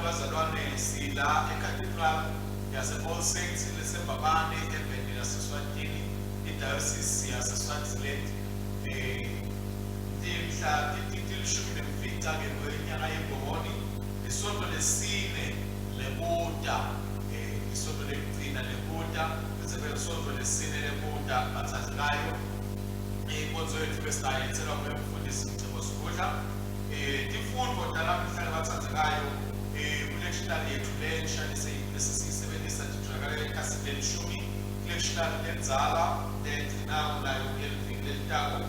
Bazalwane, sila eCathedral yase-All Saints leseMbabane eveni laseSwatini, iDiocese yaseSwaziland. Timhla 15 ke kwenyanga yeNgongoni, lisonto lesine lekuta, lisonto lekugcina lekuta, bese lisonto lesine lekuta, bathandekayo. Inkonzo yethu besilayenzelwa nguye umfundisi Mcebo Sigudla. Tifundvo talamhla, labathandzekayo, kulectionary yethu lensha lesisiyisebenzisa titholakala ekhasini lelishumi. Kulectionary lendzala legcinako nayo kuleliviki lelitako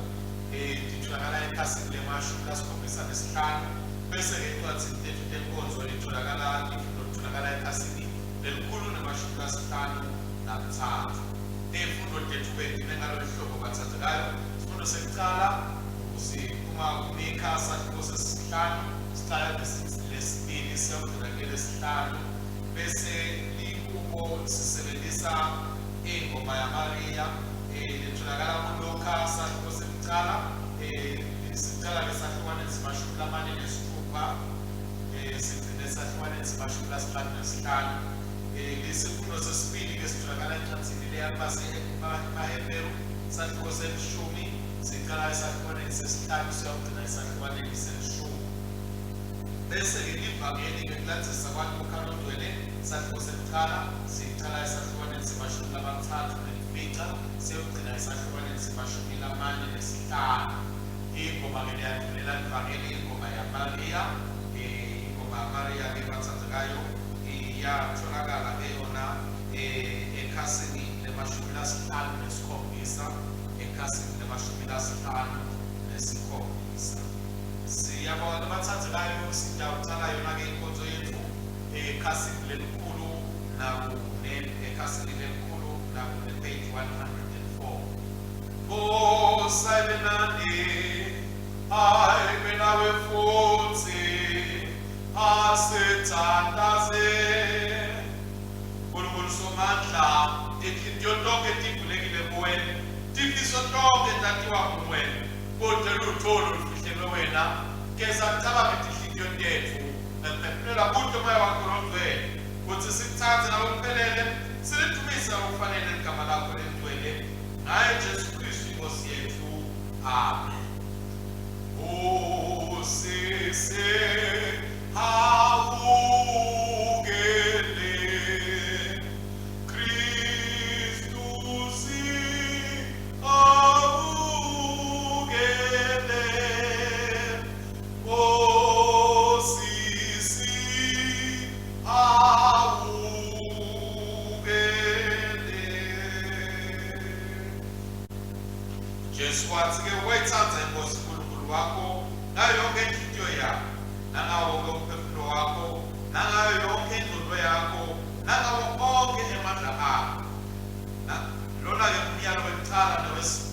titholakala ekhasini lemashumi lasikhombisa nesihlanu, bese-ke encwadzini tetfu tenkonzo litholakala tifundvo titholakala ekhasini lelikhulu nemashumi lasihlanu nakutsatfu. Tifundvo tetfu-ke time ngalolu hlobo, bathandzekayo. Sifundo sekucala siphuma kuMika sahluko sesihlanu, sicala lesibili siyawugcina kulesihlanu, bese likubo sisebenzisa ingoma yaMariya letholakala kuLuka sahluko sekucala, sicala ke sahlukwane 46, sigcine sahlukwane 55. Lesifundo sesibili ke sitholakala encwadzini leyabaseMaheberu sahluko selishumi, sicala esahlukwaneni sesihlanu siyawugcina esahlukwaneni selishumi, bese-ke livangeli ngekulandzisa kwaLuka longcwele sahluko sekucala, sicala esahlukwaneni se-35 siyogcina esahlukwaneni se-45. Ingoma-ke leyandvulela livangeli ingoma yaMariya. Ingoma yaMariya-ke, bathandzekayo, iyatholakala-ke yona ekhasini lemashumi lasihlanu nesikhombisa, ekhasini lemashumi lasihlanu nesikhombisa. Siyabonga, bathandzekayo. Sitawucala yona-ke inkonzo yethu ekhasini lelikhulu nakune, ekhasini lelikhulu nakune, page 104. Nkosi ayibe nani, ayibe nawe futhi. Asithandaze. Nkulunkulu Somandla, tinhliziyo tonke tivulekile kuwe, tifiso tonke tatiwa nguwe, kute lutho lolufihlelwe wena. Geza kucabange tinhliziyo tetfu ngekuphefumulela kuto Moya wakho longcwele, kutsi sikutsatse ngalokuphelele, silidumise ngalokufanele ligama lakho lelingcwele, ngaye Jesu Kristu iNkosi yetfu. Amen. Usisi hawukele, Kristu si hawukele, Nkosi si hawukele. Jesu wathi-ke, "Wayithanda iNkosi uNkulunkulu wakho ngayo yonke inhliziyo yakho, nangawo wonke umphefumulo wakho, nangayo yonke ingqondo yakho, nangawo onke emandla akho." Lona-ke umyalo wekucala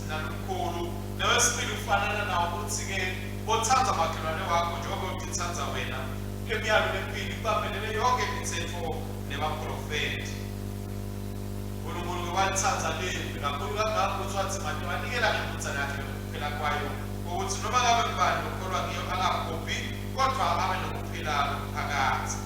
nalomkhulu. Nowesibili ufanana nawo, ukuthi-ke botsandza makhelwane wakho njengoba utitsandza wena. Kule miyalo lemibili kubambelele yonke imitsetfo nebaprofethi. Nkulunkulu-ke walitsandza live kakhulu kangaka kutsi wathi manje wanikela ngendvodzana yakhe lokuphela kwayo, ukuthi noma ngabe ngubani lokholwa ngiyo angabhubhi kodvwa abe nokuphila lokuphakadze.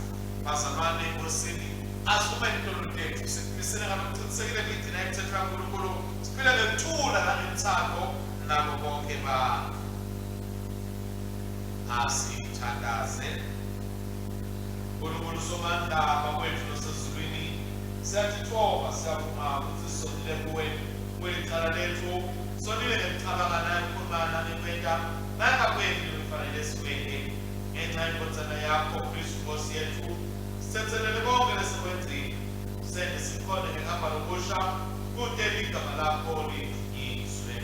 Bazalwane eNkosini, asivumeni tono tetfu, sitimisele ngalokucinisekile kuyigcina imitsetfo yaNkulunkulu, siphile ngekuthula nangelutsandvo nabo bonke bantfu. Asithandaze. Nkulunkulu Somandla, Baba wetfu losezulwini, siyatitfoba, siyavuma kutsi sonile kuwe kulicala letfu. Sonile ngekucabanga, nangekukhuluma, nangekwenta, nangakwenti lokufanele sikwente. Ngenca yendvodzana yakho Kristu Nkosi yetfu, sitsetselele konke lesikwenzile, sente sikhone ngekuhamba lokusha kute ligama lakho lidunyiswe.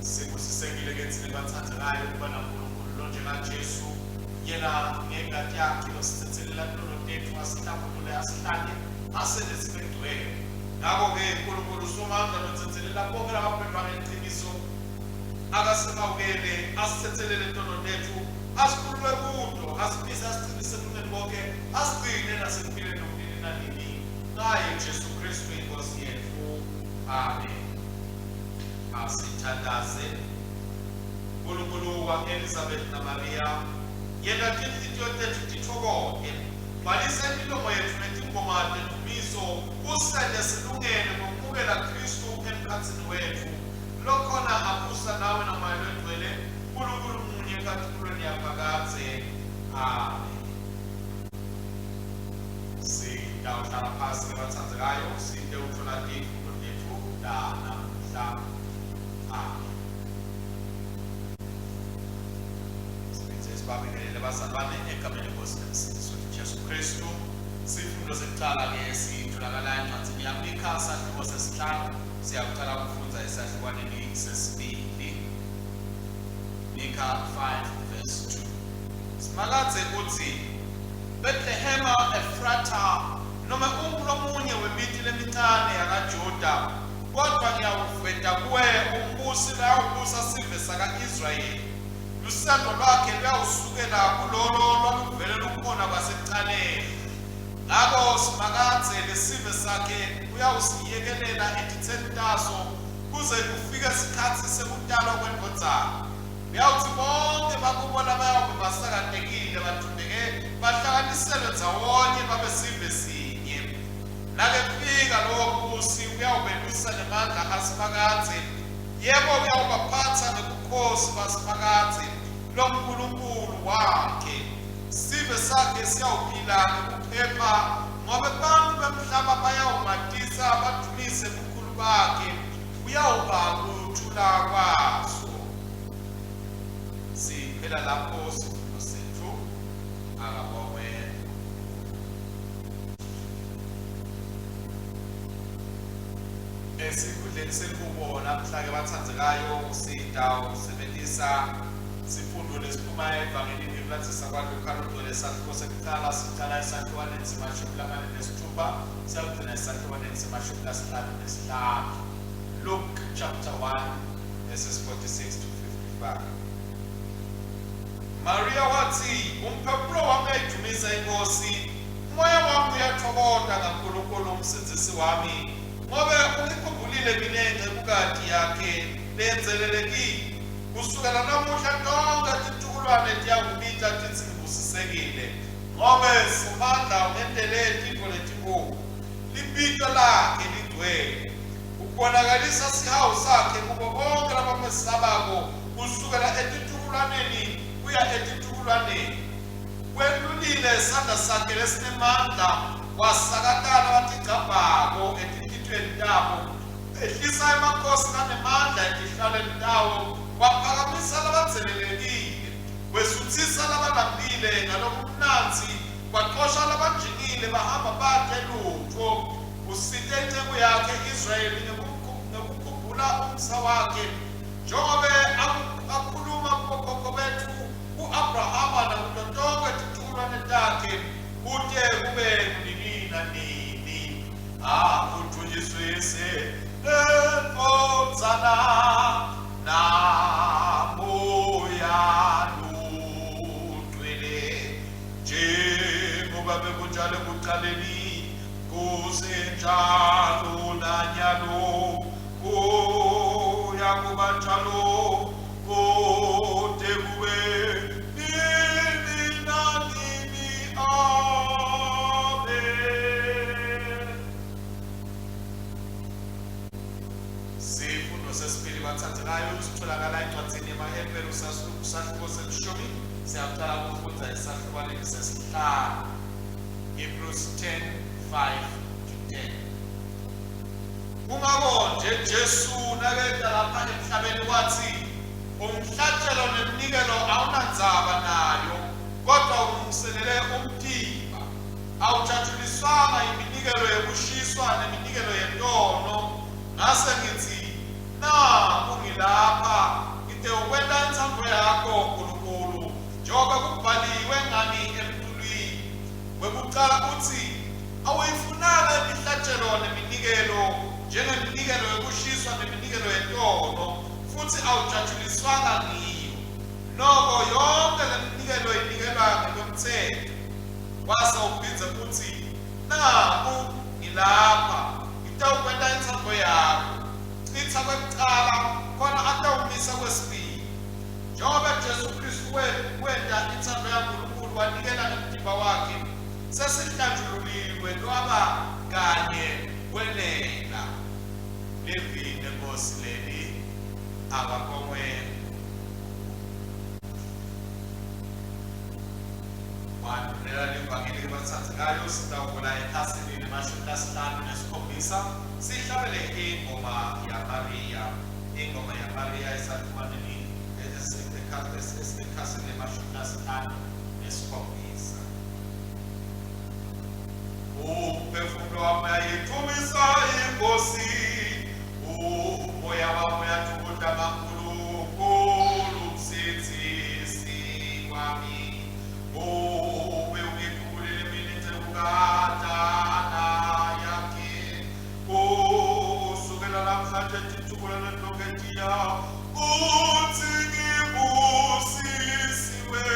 Sibusisekile ke tsine bathandzekayo kuba naNkulunkulu lonjengaJesu, yena ngengati yakhe lositsetselela tono tetfu, asihlambulule, asihlante, asente sibe ngcwele. Ngako-ke Nkulunkulu Somandla lotsetselela bonke labaphendvuka ngeliciniso akasimawukele, asitsetselele tono tetfu, asikhulule kuto, asiphise, asicinise ekulungeni konke, asigcine nasekuphileni lokunini nanini, ngaye Jesu Kristu iNkosi yetfu. Amen. Asithandaze. Nkulunkulu wa-Elizabeth naMariya, yenta tinhlitiyo tetfu titfokote. Gcwalisa imilomo yetfu ngetingoma tendumiso, usente silungele kwemukela Khristu emkhatsini wetfu, lokhona abusa nawe naMoya Longcwele, Nkulunkulu munye enkhatimulweni yaphakadze. Amen. Sitawuhlala phasi ke batsandzekayo site utfola tifundo tetfu tanamuhla. Amen. Siphindze sibabingelele bazalwane egameni lenkosi nemsindisi wetfu Jesu Kristu. Sifundo sekucala-ke sitholakala encwadzini yaMikha sahluko sesihlanu siyaqala kufundza esahlukwaneni sesibili. Mika 5 verse 2. Simakadze utsi, Betlehema Efratha, nome ungulomunye wemiti lemincane yakaJuda, kodvwa ngiyawuveta kuwe umbusi loyawubusa sive saka-Israyeli. Lusendvo lwakhe luyawusukela kulolo lwaluvele lukhona kwasekucaleni. Ngako Simakadze lesive sakhe uyawusiyekelela etitseni taso kuze kufike sikhatsi sekutalwa kwendvodzana. Kuyawutsi bonkhe bakubo labayawube basakatekile batfumbeke bahlanganiselwe ndzawonye babe sive sinye. Nakefika lowo mbusi uyawubelusa ngemandla aSimakadze, yebo, uyawubaphatsa ngebukhosi baSimakadze, longuNkulunkulu wakhe. Sive sakhe siyawuphila ngekuphepha, ngobe bantfu bemhlaba bayawumatisa badvumise bukhulu bakhe, kuyawuba kuthula kwaso. Siphela lapho sifundo setfu. Akabongwe. Esikhundleni selihubo namhla-ke batsandzekayo sitawusebentisa sifundo lesiphuma evangelini ngekulandzisa kwaLukha lugcwele isahluko sekucala sicala esahlukwaneni se-46 siyakugcina esahlukwaneni se-55. Luke chapter 1 verses 46 to 55. Maria watsi, Umphefumulo wami uyayidumisa iNkhosi, umoya wami uyatfokota ngaNkulunkulu uMsindzisi wami, ngobe ungikhumbulile mine ncekukati yakhe leyendzelelekile. Kusukela namuhla tonkhe titukulwane tiyakubita titsi ngibusisekile, ngobe Somandla ungentele tintfo letinkhulu. Libito lakhe lingcwele. Ubonakalisa sihawu sakhe kubo bonkhe labamesabako kusukela etitukulwaneni kuya etitukulwaneni. Welulile sandla sakhe lesinemandla, wasakata labatigcabhako etinhlitiyweni tabo, ehlisa emakhosi lanemandla etihlalweni tawo, waphakamisa labadzelelekile, wesutsisa labalambile ngalokumnandzi, waxosha labanjingile bahamba bate lutfo. Usite inceku yakhe Israyeli ngekukhumbula umsa wakhe, njengobe akhuluma kubokhokho betfu, ku-Abrahama nakuto tonkhe titukulwane takhe, kute kube ngunini nanini. Akudvunyiswe Yise neNdvodzana naMoya Longcwele, njengoba bekunjalo ekucaleni, kusenjalo nanyalo, kuyakuba njalo kude kube nini nanini. Amen. Sifundo sesibili bathandekayo sitholakala encwadini yemaHebheru sahluko selishumi siyaqala kufunda esahlukwaneni sesihlanu. Hebrews 10 5 to 10. Kungako nje Jesu naketa lapha emhlabeni watsi, Umhlatjelo neminikelo awunandzaba nayo, kodvwa ulungiselele umtimba. Awujatshuliswanga yiminikelo yekushiswa neminikelo yetono. Ngase ngitsi, Naku ngilapha, ngitewukwenta intsandvo yakho, Nkulunkulu, njengoba kubhaliwe ngami emculwini. Wekucala utsi, Awuyifunanga imihlatjelo neminikelo, njengeminikelo yekushiswa neminikelo yetono, futsi awujatjuliswanga ngiyo. Noko yonkhe leminikelo inikelwa ngekwemtsetfo. Wase uphindze utsi, Naku ngilapha, ngitawukwenta intsandvo yakho. Citsa kwekucala, khona atawumisa kwesibili. Njengoba Jesu Khristu wenta intsandvo yaNkulunkulu wanikela ngemtimba wakhe, sesi leNkhosi leli akabongwe. Wandulela livangeli libatsandzekayo sitawuvula ekhasini lemashumi lasihlanu nesikhombisa sihlabele ingoma yaMariya. Ingoma yaMariya esahlukaneni ekhasini lemashumi lasihlanu nesikhombisa. Umphefumulo wami uyayidumisa iNkosi, umoya wami uyathokoza ngaNkulunkulu umsindisi wami. Ube ungikhumbulile mina inceku kadana yakhe. Kusukela namhlanje titukulwane tonke tiya kutsi ngibusisiwe.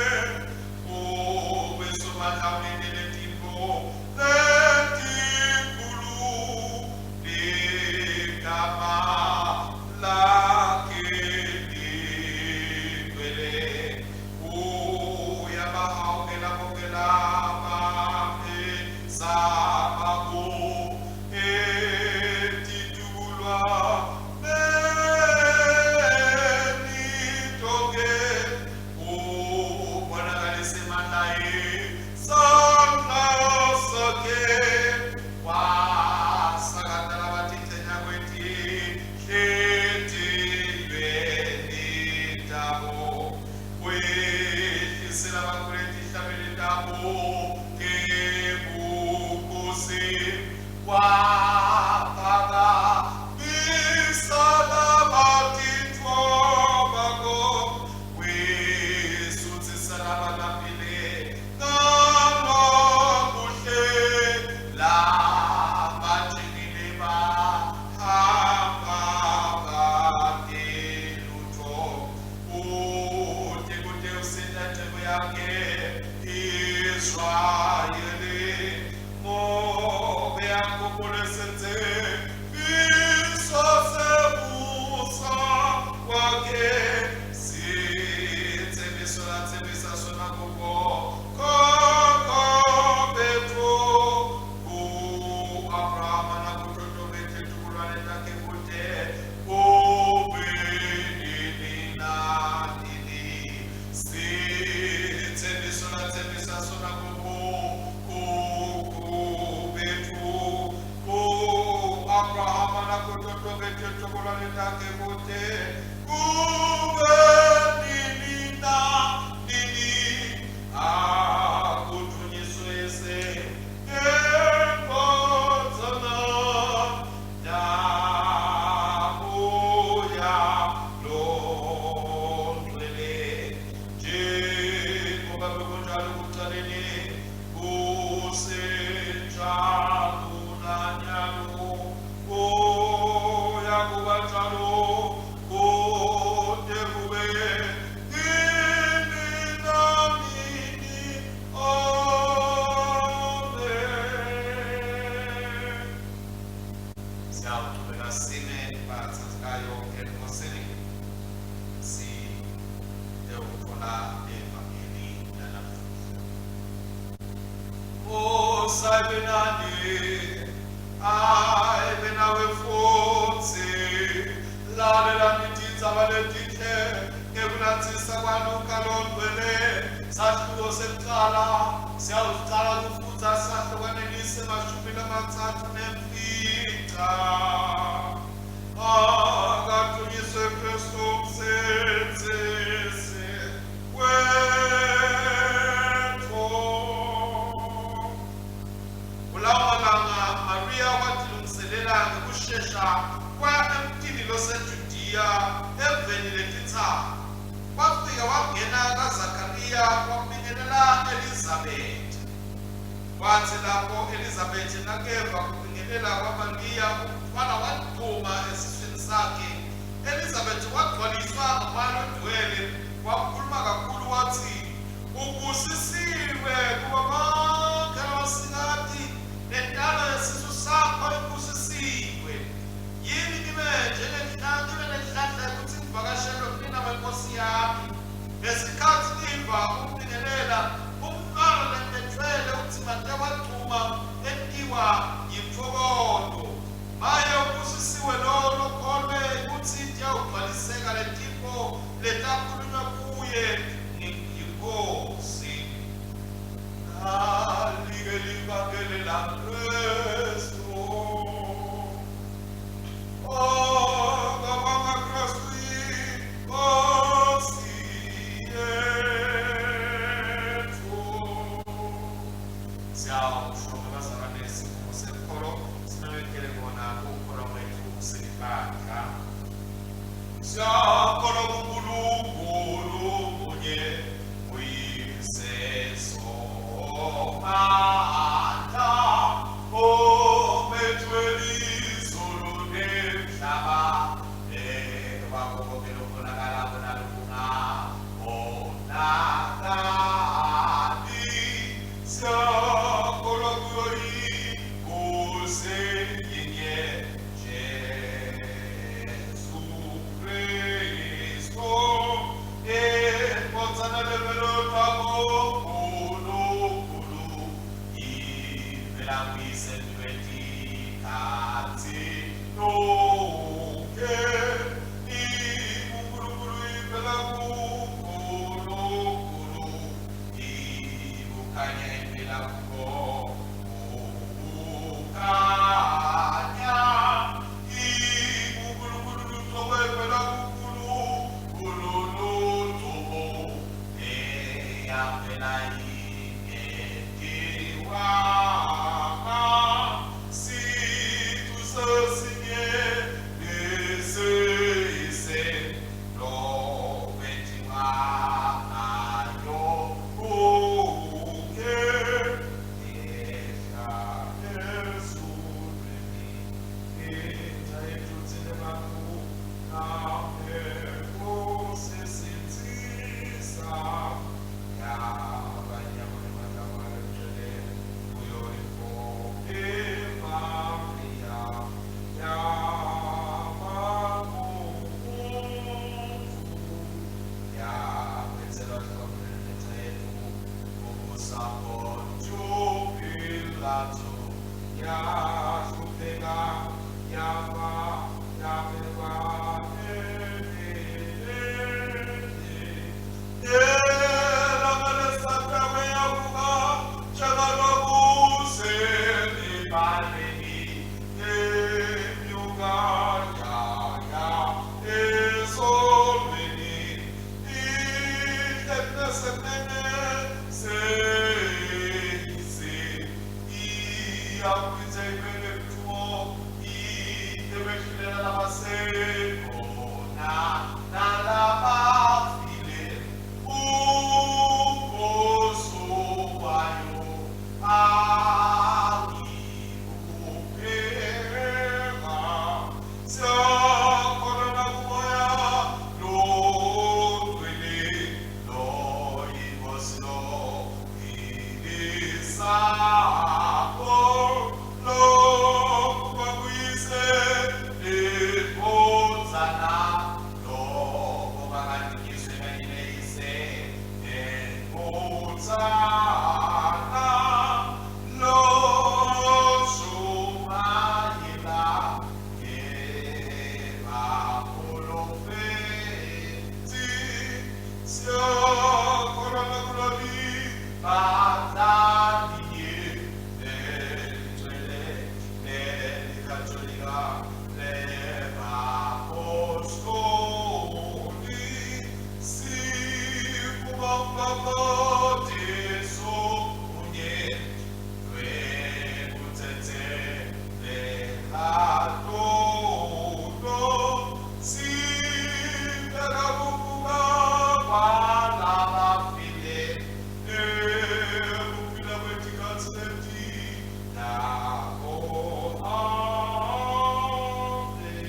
Ube somandla ungentele tintfo letinkhulu ligama lakhe ligcwele. Uyabahawukela bonke labamesabako etitukulwaneni tonke. Ubonakalise emandla esandla sakhe, wasakata labatitenya kwetinhlitiyweni tabo, wehlisela abakhulu etihlabeni tabo tebukhosi, waphakamisa labatitfobako, wesutsisa labalambile ngalokuhle, labanjingile bahamba bangelutho. Kute kute usita inceku yakhe Israyeli, ngobe akhumbule setsembiso semusa wakhe, sitsembiso latsembisa sona kubo khokho betfu, ku-Abrahama nakuto tonkhe titukulwane takhe kute kube nini nanini. Sitsembiso latsembisa sona kubo khokho betfu, ku-Abrahama nakuto tonkhe titukulwane takhe kute kube nini nanini. Akudvunyiswe Yise ngeNdvodzana naMoya Longcwele, njengoba bekunjalo ekucaleni, kusenjalo nanyalo, kuyakuba njalo kude kube nini nanini. Amen. Siyawuchubeka sime batsatsekayo eNkosini siyewutfola evangeli lanamuhla. Nkosi ayibe nani, ayibe nawe futsi. Lalelani tindzaba letinhle ngekulandzisa kwaLuka longcwele, sahluko sekucala. Siyawucala kufundza sahlukaneni semashumi lamatsatfu nemfica. Akadunyiswe Kristu umsindzisi wetfu. Kulawo malanga Mariya watilungiselela ngekushesha waya emtini loseJudiya eveni letintsaba. Wafika wangena kaZakhariya wabingelela Elizabethe. Kwatsi lapho Elizabethe nakeva kubingelela kwaMariya, umntfwana wadvuma esiswini sakhe. Elizabethe wagcwaliswa ngaMoya Longcwele, wakhuluma kakhulu watsi, Ubusisiwe kubo bonke labasikati, nentalo yesisu sakho ibusisiwe. Yini ngibe njengenhlanhla, ngibe nenhlanhla yekutsi ngivakashelwe ngunina weNkhosi yami. Ngesikhatsi ngiva umbingelela, umntfwana lengimethwele udzimate wagcuma entiwa yintfokoto. Maye ubusisiwe lowo lokholwe Umhlaba kwakho konke lokubonakalako nalokungabonakali. Siyakholwa kuyo iNkosi yinye, Jesu Kristu, indvodzana levelelwako kuNkulunkulu, ivela kuyise lwetikhatsi tonkhe, inguNkulunkulu ivela kuNkulunkulu, ikukhanya ivela kuko ukukhanya, inguNkulunkulu lucobo ivela kuNkulunkulu lucobo, eyavela ingentiwanga, sicu sesinye nesise lokwentiwa ngayo konke, yehla ezulwini, inja yethu thina bantu, naphekusisindzisa, yaba nyama nemandla kuyo Maria, yaba ngumuntfu, yabetselwa ngenxa yethu kubusa Pilato, yahlupheka, yafa, yabekwa elanga lesathu yavuka njengalokhu yenyuka yaya ezulwini, ihleli ngasekunene seyise, iyakuphindze ibeke mthumo itebehlulela labasekhona nalabafile, umbuso wayo awuyikuphela. Siyakholwa nakuMoya loNgcwele, loyiNkosi lophilisako, lokuba kuyise neNdvodzana, lokubakadikiswe kanye neyise neNdvodzana, loshumayela ngebaprofethi. Siyakholwa nakuloli bandla linye lelingcwele lelikatolika lebapostoli, sivuma umbhaphathiso munye wekutsetselela tono, sibheka kuvuka kwalabafile nekuphila kwetikhatsi letitako. Amen.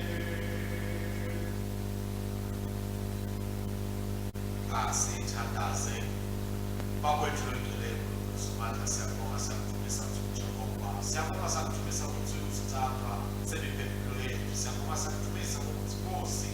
Asithandaze. Bakwethu longcwele, Nkulunkulu Somandla, siyabonga, siyakudumisa Jehova. Siyabonga, siyakudumisa ukuthi usitsatfwa semiphefumulo yethu. Siyabonga, siyakudumisa ukuthi Nkosi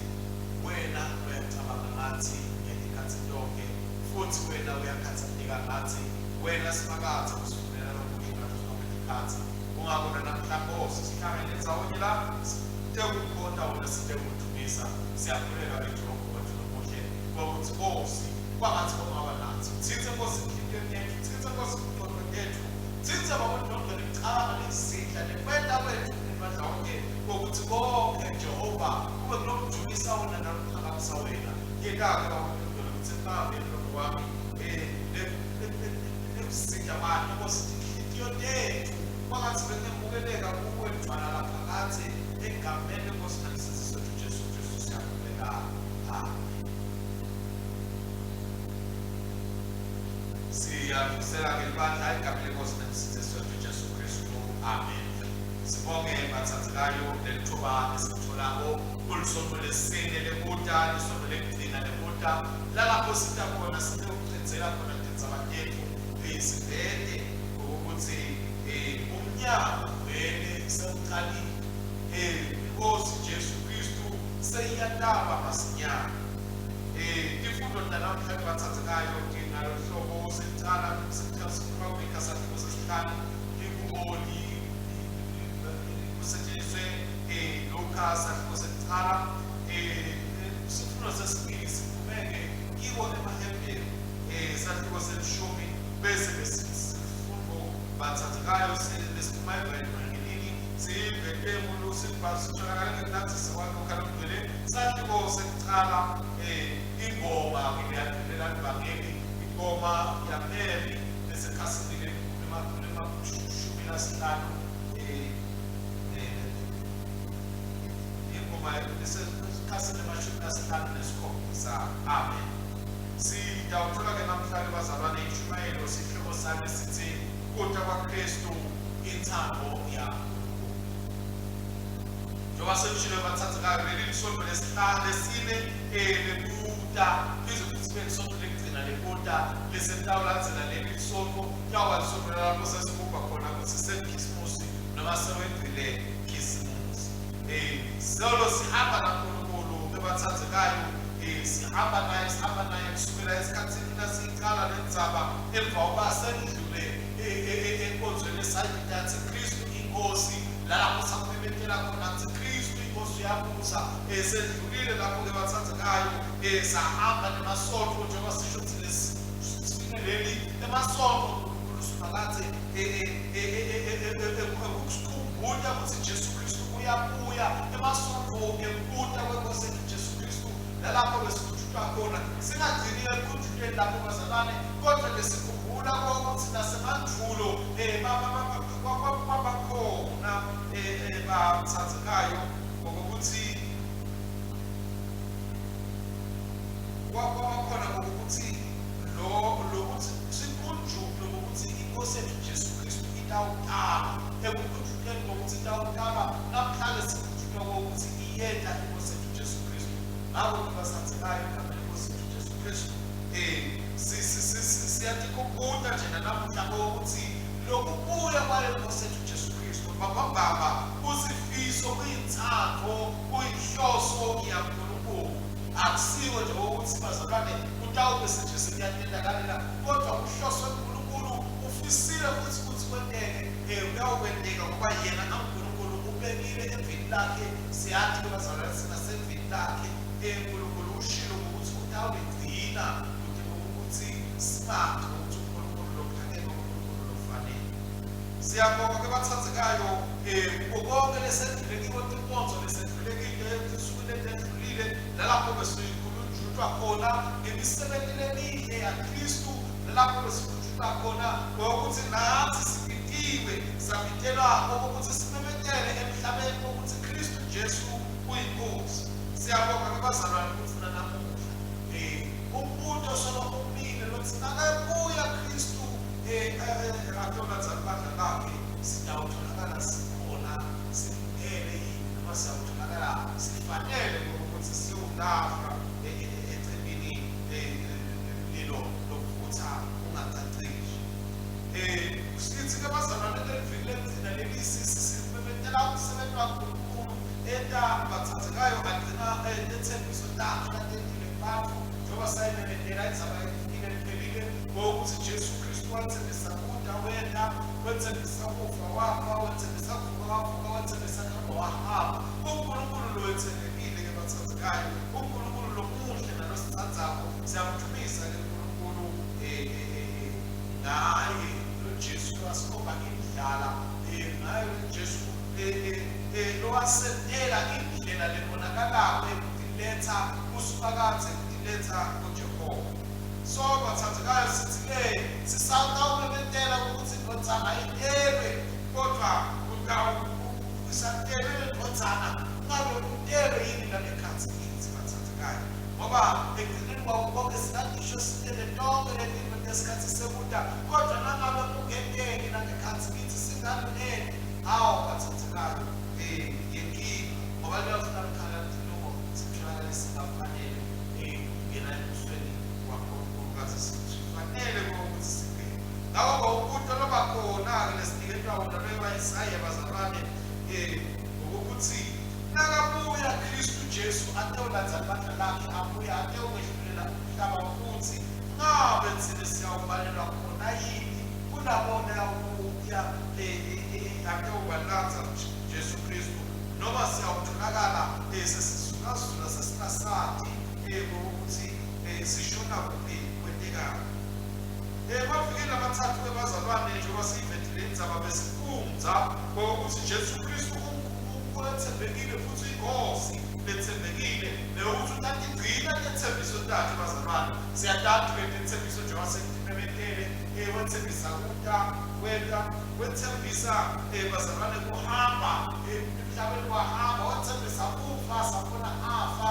wena uyacabanga ngathi ngetikhatsi tonke, futhi wena uyakhathatseka ngathi. Wena Simakadze usifunela lokuhle ngato zonke tikhatsi. Kungako namhla Nkosi sihlangene ndzawonye la sitekukhonta wena, sitekudumisa. Siyakhuleka ke Jehova wethu lomuhle kwekutsi Nkosi kwangatsi kungaba natsi. Tsintse Nkosi inhlitiyweni yetfu, tsintse Nkosi emicondvweni yetfu, tsintse Baba nekucabanga nekuzindla nekwenta kwethu nemandla onke kwekutsi konke Jehova kube kulokudumisa wena nalokuphakamisa wena. Yeka-ke Baba kutsi emavi emlomo wami nekuzindla kwami Nkosi tinhlitiyo tetfu kwangatsi bengemukeleka kuwe dvwala laphakadze, egameni leNkosi naMsindzisi wetfu Jesu Kristu siyakhuleka. Amen. Siyadlulisela ke libandla egameni leNkosi naMsindzisi wetfu Jesu Kristu. Amen. Sibonge bathandekayo lelithuba esilitholako kulisonto lesine lekuta, lisonto lekugcina lekuta, lalapho sita khona sitewucedzela khona tindzaba tetfu, sivete ukuthi umnyaka vele sewucalile. Inkosi Jesu Kristu seyiyataba masinyane. Tifundo tanamhlanje bathandekayo tingalohlobo sekucala sikhuluma kwikhasahluko sesihlanu ikuboni kusetshenziswe Luka sahluko sekucala. Sifundo sesibili siphumeke kiwo emaHebheru sahluko selishumi, bese besifundo bathandekayo lesiphuma evangelini sivete sitholakala ngekulandzisa kwaLuka longcwele sahluko sekucala, ingoma ngiyadlulela livangeli, ingoma yaMary lesekhasini lema-15, ingoma lesekhasini lema-57. Amen. Sitawuthola-ke namhlanje bazalwane ishumayelo sihloko sami sithi kuta kwaKristu intsandvo yaNkulunkulu. Njengoba sekushilo bathathekayo, leli lisonto lesihlanu lesine lekuta, lize futhi sibe lisonto lekugcina lekuta leselitawulandzela. Leli lisonto kuyawuba lisonto lalapho sesigubha khona kutsi selikhisimusi noma sewegcile khisimusi. Solo sihamba naNkulunkulu ebathandzekayo, sihamba naye, sihamba naye kusukela esikhatsini nasiyicala lendzaba emva kokuba sendlule enkonzweni esayibita yathi Kristu inkosi, lalapho sakumemetela khona kuthi Kristu inkosi uyabusa. Sendlulile lapho-ke bathandzekayo, sahamba nemasonto njengoba sisho ukuthi lesifike leli emasonto uNkulunkulu siphakathe ekusikhumbuta ukuthi Jesu Kristu uyabuya, emasonto ekubuta kwenkosi yethu Jesu Kristu, nalapho besikhunjutwa khona. Singagcini ekukhunjutweni lapho bazalwane, kodwa besikhumbula ukuthi nasemandulo kwabakhona bathandzekayo ngokuthi kwabakhona ngokuthi lo lokuthi sikhunjulwe ngokuthi inkosi yethu Jesu Kristu itawuqala ekukhunjulweni ngokuthi itawuqala. Namhlanje sikhunjulwa ngokuthi iyeta inkosi yethu Jesu Kristu. Ngakho bathandzekayo, igama lenkosi yethu Jesu Kristu, siyatikhumbuta nje nanamuhla ukuthi lokubuya kwayo inkosi yethu Jesu Kristu mbambambamba kusifiso, kuyintsandvo, kuyinhloso yaNkulunkulu. Akusiwo nje ukuthi bazalwane kutawube senje sekuyatentakalela, kodwa kuhloso uNkulunkulu ufisile futhi ukuthi kwenteke, kuyawukwenteka ngoba yena anguNkulunkulu ubekile evini lakhe. Siyathi bazalwane sinasevini lakhe, uNkulunkulu ushilo ukuthi utawuligcina kude ukuthi sibazi ukuthi uNkulunkulu lophakeme, uNkulunkulu lofanele. Siyabonga ke bathandzekayo kubo konke lesendlule kibo, tinkonzo lesendlule kito etinsukwini letendlulile, nalapho besikhulunjutwa khona ngemisebenzi lemihle yaKristu, nalapho besikhunjutwa khona ngokuthi nathi sibitiwe, sabitelwa ukuthi simemetele emhlabeni ukuthi Kristu Jesu uyinkosi. Siyabonga ke bazalwane ukuthi nanamuhla umbuto solo umile lokuthi nakabuya Kristu atolandza libandla lakhe, sitawutholakala sikhona silungele yini, noma siyawutholakala sifanele ukuthi siyowulahlwa ecebini lilo lokuvutha ungacacishi. Sithi ke bazalwane leliviki lekugcina leli simemetela umsebenzi waNkulunkulu enta bathandzekayo agcina tethembiso takhe latentile kubantu, njengoba sayimemetela indzaba efikile liphelile ngokuthi Jesu Kristu wathembisa kuda wena, wethembisa kufa wafa, wethembisa kuvuka wavuka, wethembisa kuhamba wahamba. UNkulunkulu lo wethembekile ke bathandzekayo, uNkulunkulu lomuhle nalosithandzako. Siyamdumisa ke uNkulunkulu ngaye lo Jesu lowasikhomba indlala, ngaye lo Jesu lowasentela indlela lebonakalako yekutiletha kuSimakadze, kutiletha kuJehova. So bathandzekayo, sithi-ke sisatawumemetela ukuthi indvodzana itelwe, kodwa isatelwe le ndvodzana, ngabe utelwe yini nalekhatsi kitsi bathandzekayo? Ngoba ekugcineni kwako konke singanisho sitele tonke letintfo tesikhatsi sekuta, kodwa nangabe kungenteki nangekhatsi kitsi singalungeli. Awu bathathekayo yenkinga ngoba liyafuna lukhala lilungo sitholakale singafanele ukungena embusweni waNkulunkulu kaze sifanele ukuthi singene. Ngakho-ke umbuto loba khona-ke lesiniketwa wona loyo wa-Isaya bazalwane ngokuthi nakabuya Kristu Jesu atewulandza libandla lakhe abuya atewukwehlulela umhlaba futhi ngabe thina siyawubalelwa khona yini kulabona ukuya atewubalandza Jesu Kristu noma siyawutholakala sesizulazula sesingasati ukuthi sishona kuphi kwentekani. Emavikini lamathathu ebazalwane njengoba siyivedile indzaba besifundza ngokuthi Jesu Kristu wethembekile futhi uyinkosi lethembekile neyokuthi utatigcina tethembiso takhe bazalwane. Siyatati ke tethembiso njengoba sekumemetele wethembisa kuta weta wethembisa bazalwane kuhamba emhlabeni wahamba wethembisa kufa sakhona afa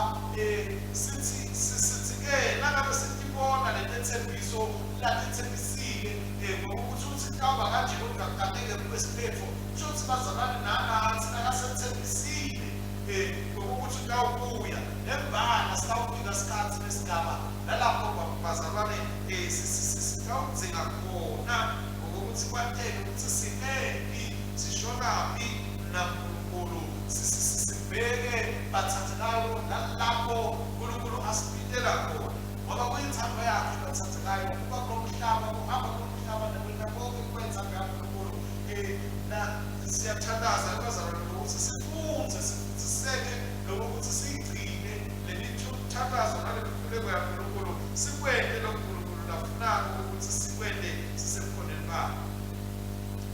sithi sithi-ke nangabe sitibona letethembiso latethembisile ngokuthi uthi kutawuba kanje kodwa kukangeke kube siphetho kusho ukuthi bazalwane nanathi nakasethembisile ngokuthi utawubuya nembala sitawufika sikhathi nesigaba nalapho bazalwane sitawudzinga khona ngokuthi kwateke ukuthi simephi sishonaphi naNkulunkulu sibheke bathathekayo nalapho uNkulunkulu asibitela khona ngoba kuyinthando yakhe bathathekayo kuba kulomhlaba kuhamba kulomhlaba nekwenta konke kwenza kaNkulunkulu na siyathandaza abazalwane ukuthi sifunze sifundiseke lokuthi siyigcine leli thandazo naleli khuleko yaNkulunkulu sikwente lokhu uNkulunkulu lafunako ukuthi sikwente sisebukhoneni bakhe.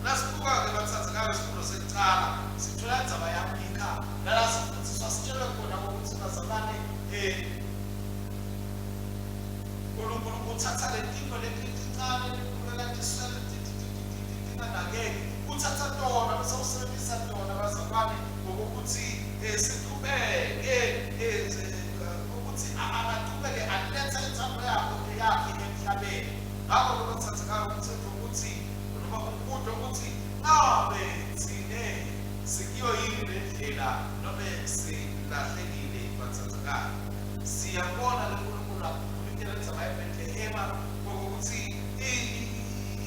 Nasibuka-ke bathathekayo isifundo sekucala sithola indzaba yaMikha nala sifundiswa sitshelwe khona ukuthi bazalwane uNkulunkulu uthatha le tinto leti tincane letikhuleka tiswele tinganakeki uthatha tona bese usebenzisa tona bazalwane ngokuthi siqhubeke ukuthi akaqhubeke alethe inthando yakhe yakhe emhlabeni. Ngakho-ke bathathekayo umthetho ukuthi noma umbuto ukuthi ngabe thine sikiyo yini le ndlela noma silahlekile bathathekayo. Siyabona le nkulunkulu akukhulumela indzaba yeBhetlehema ngokuthi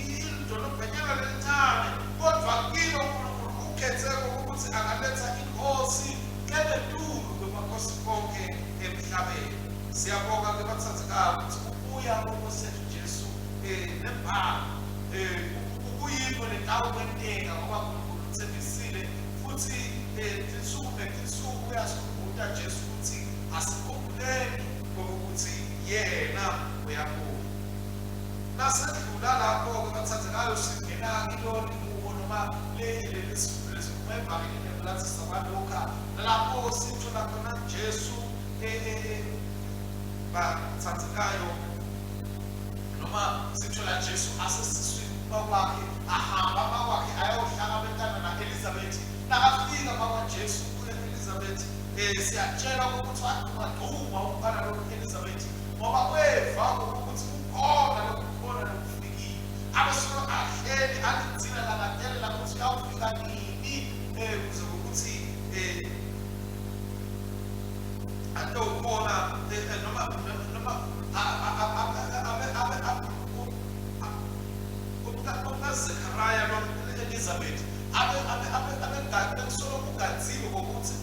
idolobhanyana lelincane kodwa kilo uNkulunkulu ukhethe ukuthi angaletha inkosi enetulu kwemakhosi onke emhlabeni. Siyabonga-ke bathathekayo ukuthi ukubuya kwenkosi yethu Jesu nembala kuyinto letawukwenteka ngoba uNkulunkulu uthembisile futhi tinsuku netinsuku uyasikhumbuta Jesu ukuthi asikhumbuleni ngokuthi yena uyabuya. Nasedlula lapho-ke bathathekayo singena kilolu kubo noma leli sifundo lesiphuma evangelini lemlathisa kwaLuka lapho sithola khona Jesu bathathekayo noma sithola Jesu asesiswini makwakhe ahamba makwakhe ayohlangabetana na-Elizabeth nakafika makwaJesu ku-Elizabeth siyatshela ukuthi waduma umfana lo Elizabeth ngoba weva ukuthi kukhona lokukhona lokufikile abasuke ahleli alithina langadelela ukuthi uyawufika nini kuze ukuthi atowubona noma noma umkaZechariah lo Elizabeth abe abe abe abe bekusolo kugadziwe ngokuthi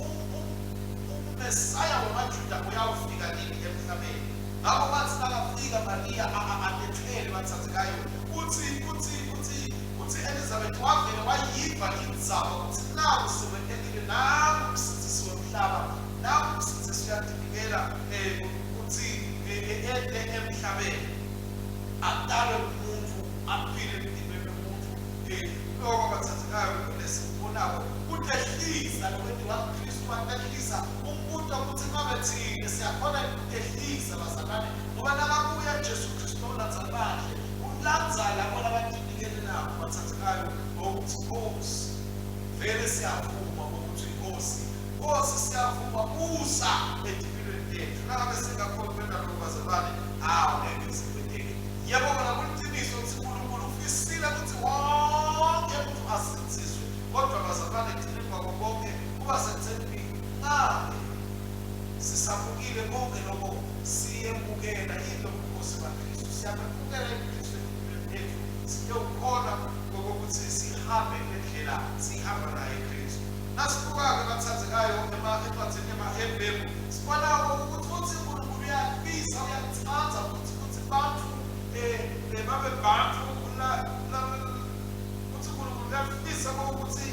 uMesaya wamaJuda uyawufika nini emhlabeni. Ngakho bathi nakafika Mariya alethele bathathekayo uthi uthi uthi uthi Elizabeth wavele wayiva indzaba ukuthi naku sekwentekile nangu umsindisi wemhlaba nangu umsindisi uyadinikela ukuthi ete emhlabeni atalwe umuntu aphile emtimbeni womuntu lokho abathathekayo kulesikubonako kutehlisa lokwentiwa kuKristu watehlisa umbuto ukuthi ngabe thina siyakhona ukutehlisa bazalwane ngoba nakabuya Jesu Kristu olandza bakhe ulandza labo labatinikelelako bathathekayo ngokuthi Nkosi vele siyavuma ngokuthi inkosi Nkosi siyavuma busa etimpilweni tethu nangabe singakhoni kwenta lokho bazalwane hawu ngeke sikwenteke. Yebo kona kuliciniso ukuthi uNkulunkulu ufisile ukuthi wonke umuntu asindziswe kodwa bazalwane Sisabukile konke lokho, siyemukela yini lobukhosi baKristu? Siyamemukela yini Kristu empilweni yethu? Siyowukhona ngokuthi sihambe ngendlela sihamba naye Kristu. Nasibuka-ke bathandekayo encwadini yamaHebheru, sibona ukuthi uthi uNkulunkulu uyafisa, uyakuthanda futhi ukuthi bantu babe bantu ukuthi uNkulunkulu uyafisa ukuthi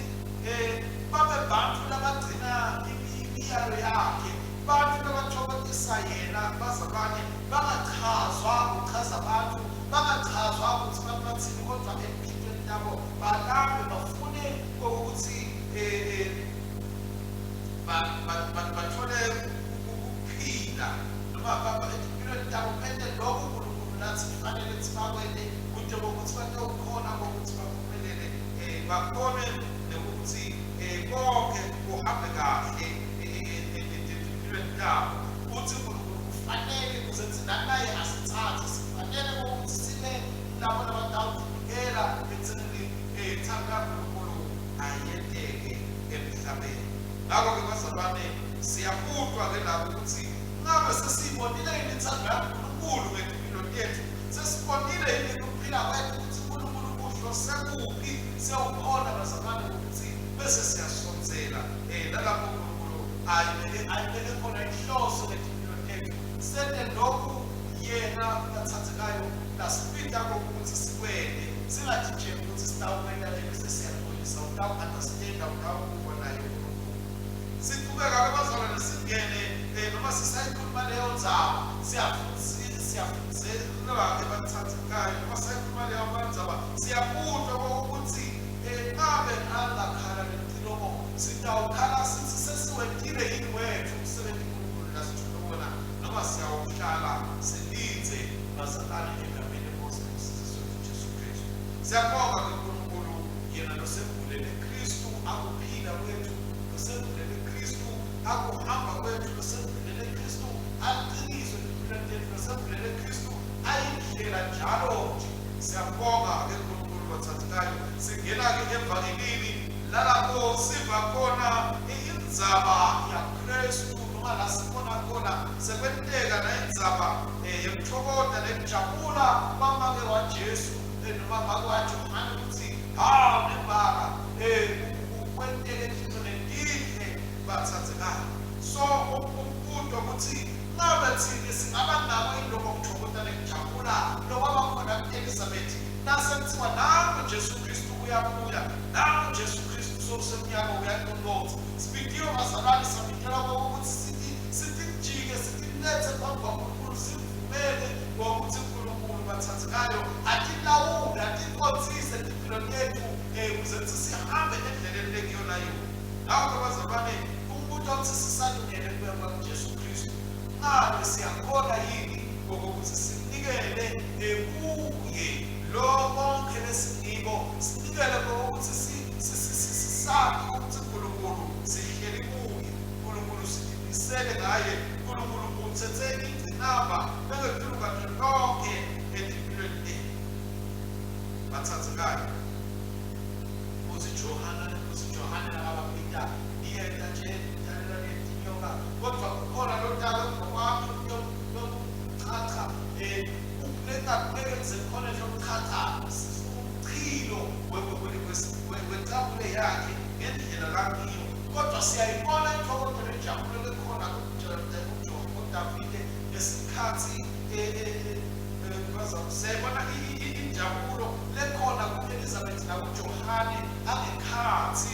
babe bantu labagcina imiyalo yakhe, bantu labathokozisa yena bazalwane, bangachazwa ukuchaza abantu, bangachazwa ukuthi abantu bathini, kodwa empilweni yabo balambe bafune ukuthi bathole ukuphila noma empilweni tabo bente lokho uNkulunkulu nathi kufanele ukuthi bakwente kude kokuthi batawukhona kokuthi baphumelele, bakhone nokuthi konke kuhambe kahle empilweni tabo. Uthi uNkulunkulu kufanele ukuze thina naye asithathe, sifanele ukuthi sibe labo labatawuvikela ekuthenini ithando kaNkulunkulu ayenteke emhlabeni. Ngakho-ke bazalwane, siyakutwa-ke lapho ukuthi ngabe sesiyibonile yini inthando yaNkulunkulu ngempilo yethu, sesibonile yini ukuphila kwethu ukuthi uNkulunkulu uhlose kuphi. Siyawubona bazalwane ukuthi bese siyasondzela nalapho uNkulunkulu ayibeke khona inhloso ngempilo yethu, sente lokhu yena bathathekayo lasifita kokuthi sikwente, singatitsheli ukuthi sitawukwenta nje bese siyaxolisa. Utawu-understanda, utawukuva naye uNkulunkulu. Siqhubeka-ke bazalwane, singene noma sisayikhuluma leyo ndzaba, siyafunzelwa-ke bathathekayo, noma sayikhuluma leyo ndzaba, siyabutwa kokuthi ngabe ngangakhala lecilongo, sitawukhala sithi sesiwentile yini wethu umsebenzi uNkulunkulu lasithume wona, noma siyawuhlala silindze bazalwane egameni lenkosi nomsindisi wethu Jesu Kristu. Siyabonga kuNkulunkulu yena losembulele Kristu akuphila kwethu, losembulele Kristu akuhamba kwethu, losembulele Kristu aliqiniso empilweni yethu, losembulele Kristu ayindlela njalo nje. Siyabonga ke uNkulunkulu bathathekayo. Singena-ke evangelini lalapho siva khona indzaba yaKristu, noma la sibona khona sekwenteka nayindzaba yekuthokoda nekujabula kwamake waJesu noma make waJohane ukuthi hawu nembala kwenteke izinto letinhle bathathekayo. So umbuto ukuthi ngabe thina singaba nako yini lokho kuthokoda nekujabula lokwaba khona ku-Elizabeth nasekuthiwa nangu Jesu Kristu uyabuya, nangu Jesu Kristu sowusemnyango uyanqonqotha. Sibitiwe bazalwane, sabitelwa kokuthi sithi sitijike sitilethe phambi kwaNkulunkulu, simvumele ngokuthi uNkulunkulu bathathekayo atilawule, atiqondise empilweni yethu ukuze kuthi sihambe endleleni lekuyona yona. Ngakho bazalwane, umbuto othi sisalungele kuya kwaJesu Kristu, ngabe siyakhona yini ngokuthi sinikele kuye lo konke lesingiko, sinikele ngokuthi sisazi ukuthi uNkulunkulu sihleli kuye, uNkulunkulu siqinisele ngaye, uNkulunkulu uthethe ingqinamba bengetulu kwakhe lonke empilweni yethu. Bathathekayo uthi Johane nakababita iyenta nje italela letinyoka, kodwa kukhona lotalo ngokwami lokuchacha kulengakulekenze khona lokuchacha umchilo wecabule yakhe ngendlela langiyo. Kodwa siyayibona intokozo nenjabulo lekhona kuDavide ngesikhathi siyayibona injabulo lekhona ku-Elizabeth nakuJohane angekhathi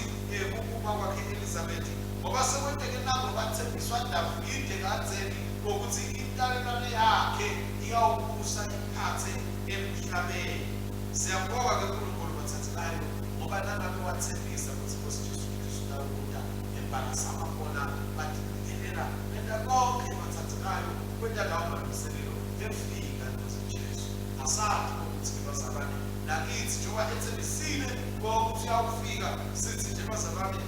ukuba kwakhe Elizabeth, ngoba sekwenteke nabo bathembiswa Davide kadzeni ngokuthi intalelwane yakhe iyawubusa iphathe emhlabeni. Siyabonga ke uNkulunkulu bathathekayo, ngoba nangabe wathembisa ukuthi Nkosi Jesu Kristu utawubuya nembala sabakhona batinikelela benta konke bathathekayo kwenta lawo malungiselelo efika Nkosi Jesu. Asazi ukuthi ke bazalwane nakithi njengoba ethembisile ngokuthi uyawufika, sithi nje bazalwane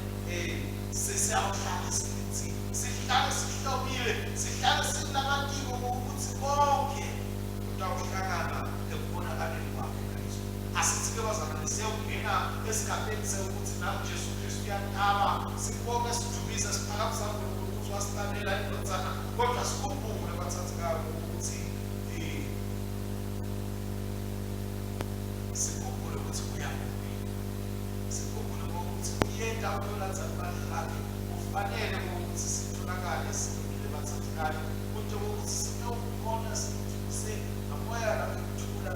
sesiyawuhlala sithi sihlale sihlomile, sihlale sinamatiko ukuthi konke kutawuhlangana ekubonakaleni kwakhe Kristu. Asithi ke bazalwane siyawungena esigabeni sekuthi nangu Jesu Kristu uyataba, sibonge, sidumise, siphakamisa uNkulunkulu ukuthi Wasilalela indvodzana, kodwa sikhumbule bathathekako ukuthi sikhumbule ukuthi uyabuya, sikhumbule ukuthi uyeta uyolandza libandla lakhe. Kufanele ukuthi sitholakale silungile bathathekayo, kude ukuthi siyowubona simthuse ngamoya nangekuthula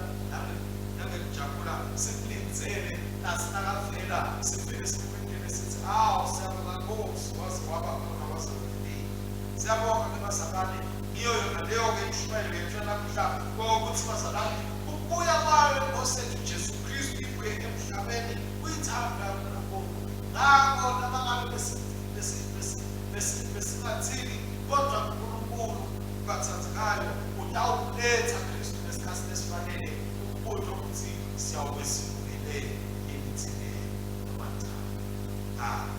nangekujabula, simlindzele nasinakavela sivele simemezele sithi, awu, siyabonga Nkosi, waze waba khona, waze wefika. Siyabonga ke bazalwane, ngiyo yona leyo-ke intshumayelo yethu yanamuhla, kokuthi bazalwane, ukubuya kwayo inkosi yethu Jesu Kristu ibuye emhlabeni kuyithanda uNkulunkulu. Ngakho noma ngabe besingathini, kodwa uNkulunkulu bathandekayo utawuletha Kristu ngesikhathi lesifanele, ukubutho ukuthi siyawube silungele yini thina noma cha. Amen.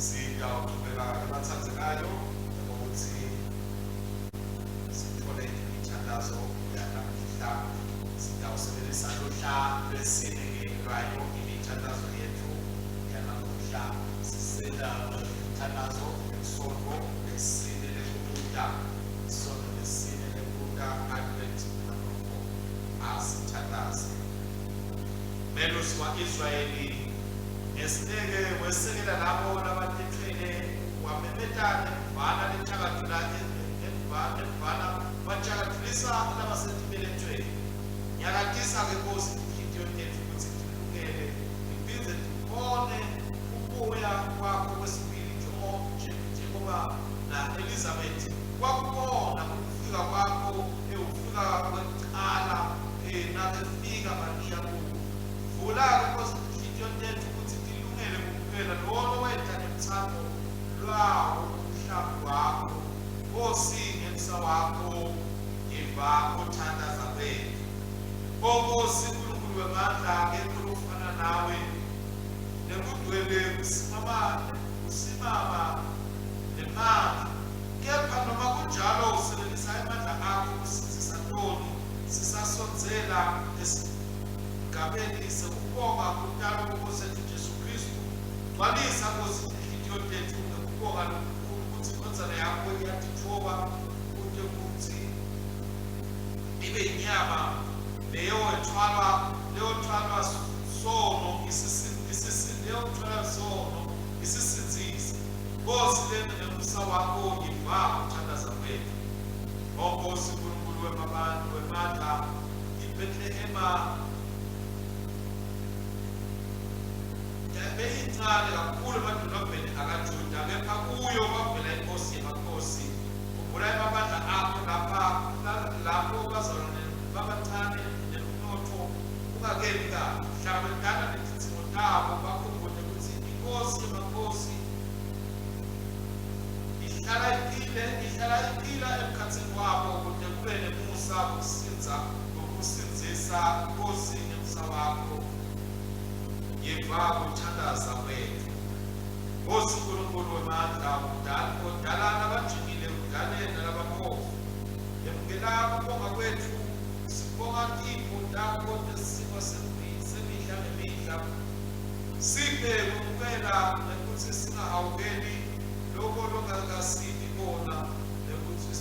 Siyawuqhubeka-ke bathandekayo ngokuthi sithole imithandazo yanamuhla. Sitawusebenzisa luhla lwesine-ke lwayo imithandazo yethu yanamuhla. Sisela umthandazo ngesonto lesine lekubuta, isonto lesine lekubuta, Advent number 4. Asithandaze. Melusi wa-Israyeli, ngesineke wesekela labo labatethwele, wamemeta nemvana letjakadula nemvana watjakadulisa labasetibelethweni. Nyakatisa-ke Nkosi tinhlitiyo tetfu kutsi tilungele tiphindze tibone kubuya kwakho kwesibili, njengoba na-Elizabeth wakubona ukufika kwakho ewufika kwekucala nakefika Mariya kuwe. Vula-ke Nkosi tinhlitiyo tetfu kutsi tilungele kumukela lowo loweta nemtsamo lwawo umhlambi wakho. Nkosi, ngemsa wakho yiva kuthandaza kwetfu. O Nkosi Nkulunkulu wemandla, akekho lofana nawe, nekugcwele kusimama kusimama nemandla. Kepha noma kunjalo usebenzisa emandla akho kusindzisa toni. Sisasondzela esigabeni sekubonga kutalwa kweNkosi yetfu Jesu Khristu. Gcwalisa Nkosi tinhlitiyo tetfu ngekubonga lokukhulu kutsi indvodzana yakho iyatitfoba kute kutsi ibe inyama leyothwalwa leyothwalwa sono leyothwalwa sono isisindzise. Nkosi lena ngemusa wakho yiva kuthandaza kwetfu. O Nkosi Nkulunkulu wemabantu wemandla, iBhetlehema beyincane kakhulu emadolobheni akaJuda, kepha kuyo kwavela inkosi yemakhosi. Khumbula emabandla akho lapha lapho bazalwane babancane nemnotfo ungakemi kahle. Hlangabetana netidzingo tabo, bakhumbule kutsi inkosi yemakhosi ihlala iphile ihlala iphila emkhatsini wabo kute kube nemusa wokusindza wokusindzisa. Nkosi, ngemsa wakho yiva kuthandaza kwetfu. Nkosi Nkulunkulu wemandla, udala odala labajingile, udale nalabaphofu, yemukela kubonga kwetfu. Sibonga tipho takho tesimo semihla ngemihla. Siphe kwemukela nekutsi singahawukeli loko longakasiphi kona, nekutsi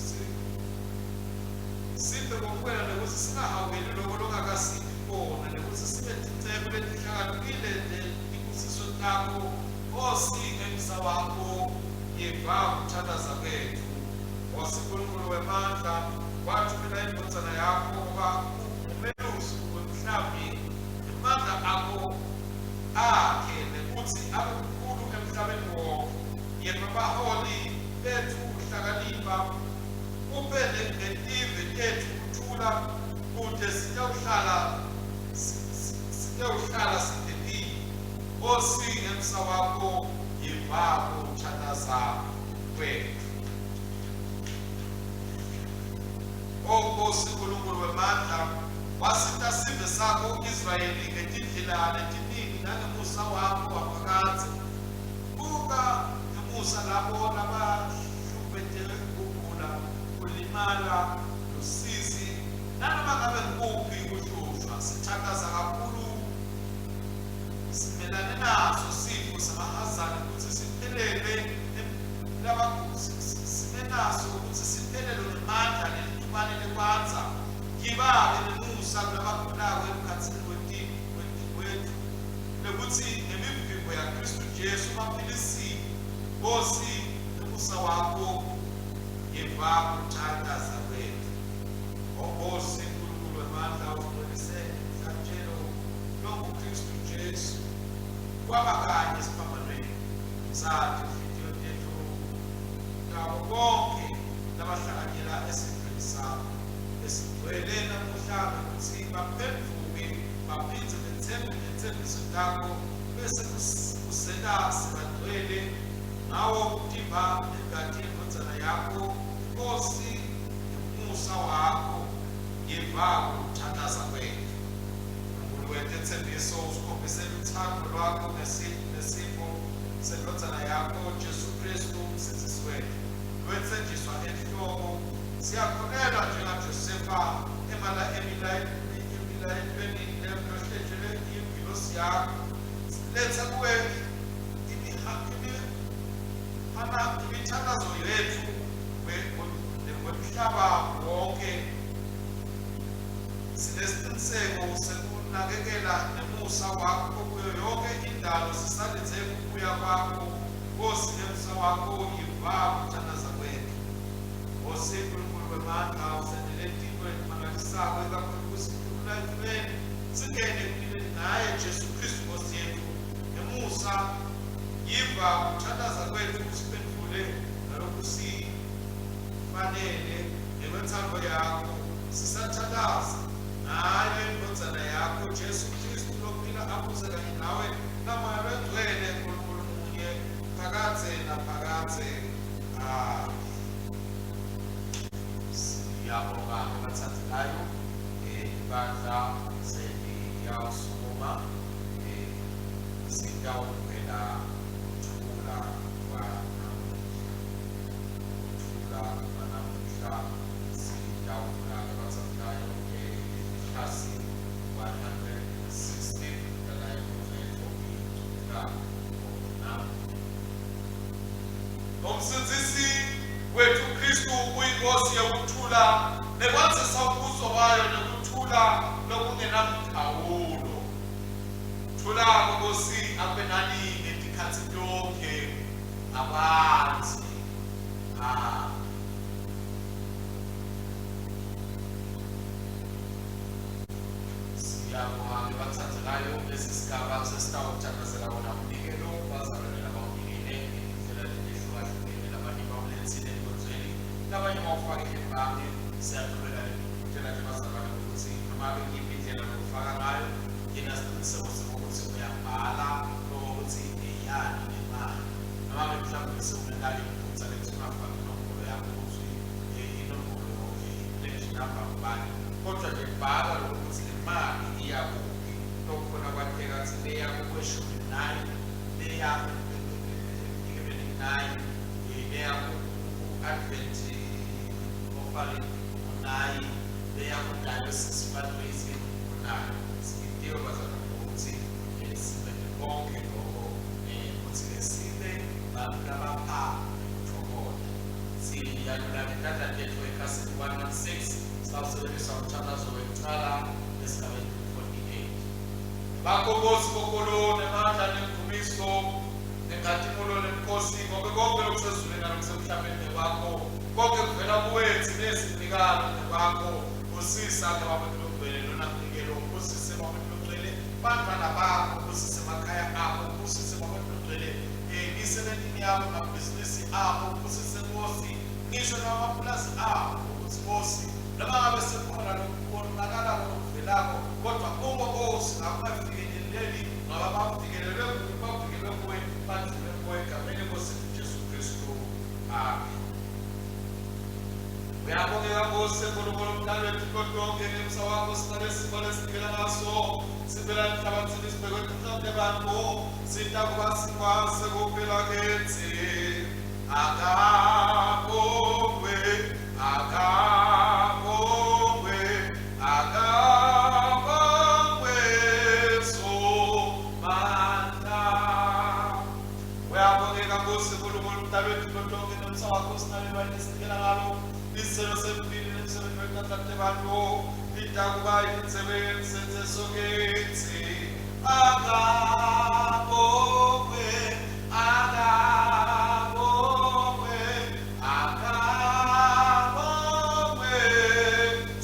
siphe kwemukela nekutsi singahawukeli loko longakasiphi kona, nekutsi sibe tinceku letihlakaniphile tetibusiso takho. Nkosi, ngemsa wakho yiva kuthandaza kwetfu. Nkosi Nkulunkulu wemandla, wathumela indvodzana yakho ngoba ungumelusi wemhlambi, emandla akho akhe nekutsi abe mkhulu emhlabeni wonke. Yepha baholi betfu kuhlakanipha, uphe netive tetfu kuthula, kute sitewuhlala sitewuhlala siphephile. Nkosi, ngemsa wakho yiva kuthandaza kwetfu. O Nkosi Nkulunkulu wemandla, wasita sive sakho u-Israyeli ngetindlela letiningi nangemusa wakho waphakadze. Buka ngemusa labo labahlukubeteke kugula, kulimala, lusizi, nanoma ngabe ngukuphi kuhlushwa. Sithandaza kakhulu simelane naso sifo samahazane kutsi siphelele. Sibenaso ukuthi siphelelwe ngemandla nelitubane lekwandza. Yiba-ke nemusa kulabagulako emkhatsini wetfu, lekutsi ngemivimbo yaKhristu Jesu baphilisiwe. Nkhosi, ngemusa wakho yiva kuthantaza kwetfu. O Nkhosi, Nkulunkulu wemandla, usingcwelise ngemhlatjelo longuKhristu Jesu, kwaba kanye esiphambanweni. Sathi inhlitiyo tetfu tabo bonkhe labahlanganyela esidlweni sakho lesigcwele namuhla ngekutsi baphendvuke baphindze betsembe tetsembiso takho bese kusenta sibagcwele ngawo umtimba nengati yendvodzana yakho Nkosi ngemusa wakho yiva kuthandaza kwetfu. Nkulunkulu wetetsembiso usikhombise lutsandvo lwakho ngesipho sendvodzana yakho Jesu Khristu umsindzisi wetfu lwetsenjiswa enhloko. Siyakholelwa njengaJosefa emilayetweni lohletjelwe yingilosi yakho. Siletsa kuwe imithandazo yetfu wemhlaba wonke. Sinesiqiniseko sekunakekela nemusa wakho kuyo yonke indalo sisalindze kubuya kwakho Nkosi ngemusa wakho yiva kuthandaza kwethu. Nkosi Nkulunkulu wemandla usendele tintfo letimangalisako ikakhulu kusikhulula ekuleni singene ekuphileni ngaye Jesu Khristu Nkosi yethu ngemusa yiva kuthandaza kwethu usiphendvule ngalokusifanele ngekwetsandvo yakho sisathandaza ngayo indvodzana yakho Jesu Khristu lophila abuse kanye nawe naMoya Longcwele Nkulunkulu munye phakadze naphakadze. Amen. Siyabonga abathandekayo ibandla seliyasukuma sitawuvela kuthula kwanamuhla kuthula kwanamuhla sitawuvula abathandekayo ikhasi 116 lana yethu ithula khona. Umsindzisi wethu Khristu uyinkosi yekuthula nekwandzisa umbuso wayo nekuthula lokungenamkhawulo. Thula Nkosi akube nani ngetikhatsi tonkhe akwandze. Amen. Siyabonga bathandekayo lesi sigaba sesitawuthandazela wona umnikelo bazalwane labawunikele ngetindlela letehlukahlukene labanye bawuletsile enkonzweni labanye bawufake ebhange siyaqhubeka nekugqugqutela nje bazalwane ukuthi noma ngiyiphi indlela lokufaka ngayo nginasiqiniseko sokuthi uyabhala lokuthi eyani nemali noma ke mhlawumbe sewungenalo iphutha lethi ungafaki inombolo yakho ukuthi inombolo i-pledge number ngubani kodwa nje bhala lokuthi le mali iya kuphi lokukhona kwatheka kuthi leya kukweshumi nine leya emnikelweni nine leya ku-advent offering nine leya ku-diocese fundraising nine sibidiwe bazalwane ngokuthi sibe konke lokho ukuthi-ke sibe bantu labapha ngokuthokoza. Siyalula ngetandla tethu ekhasini 116 sawusebenzisa umthandazo wekucala esigabeni 48. Bakho Nkosi bokolo nemandla nendumiso nenkhatimulo nemkhosi ngobe konke lokusezulwini nalokusemhlabeni ngekwakho konke kuvela kuwe thina sinikalo ngekwakho busisa ke babantu longcwele lona mnikelo busise babantu longcwele bantwana bakho busise emakhaya abo busise babantu longcwele emisebentini yabo namabhizinisi abo busise Nkosi ngisho namapulazi abo ukuthi Nkosi noma ngabe sekukhona lokubonakalako lokuvelako kodwa kubo Nkosi ngakungafikeleleli ngoba bavikelelwe bavikelwe kuwe badlule kuwe egameni lenkosi Jesu Kristu amen. Uyabongeka Nkosi Nkulunkulu mdali wethu tonke ngemsa wakho sinale simo lesinikela ngaso sivela emhlabathini sibhekwe tinhlante bantfu sitakuba sikwase kuphila kitsi akabongwe akabongwe akabongwe Somandla. Uyabongeka Nkosi Nkulunkulu mdali wethu tonke. tonkhe nemsa wakho sinalelwa lesinikela ngalo isicelo sempilo nemsebenzi wetandla tebantfu itakuba indzebe yemsenseso kitsi akabongwe akabongwe akabongwe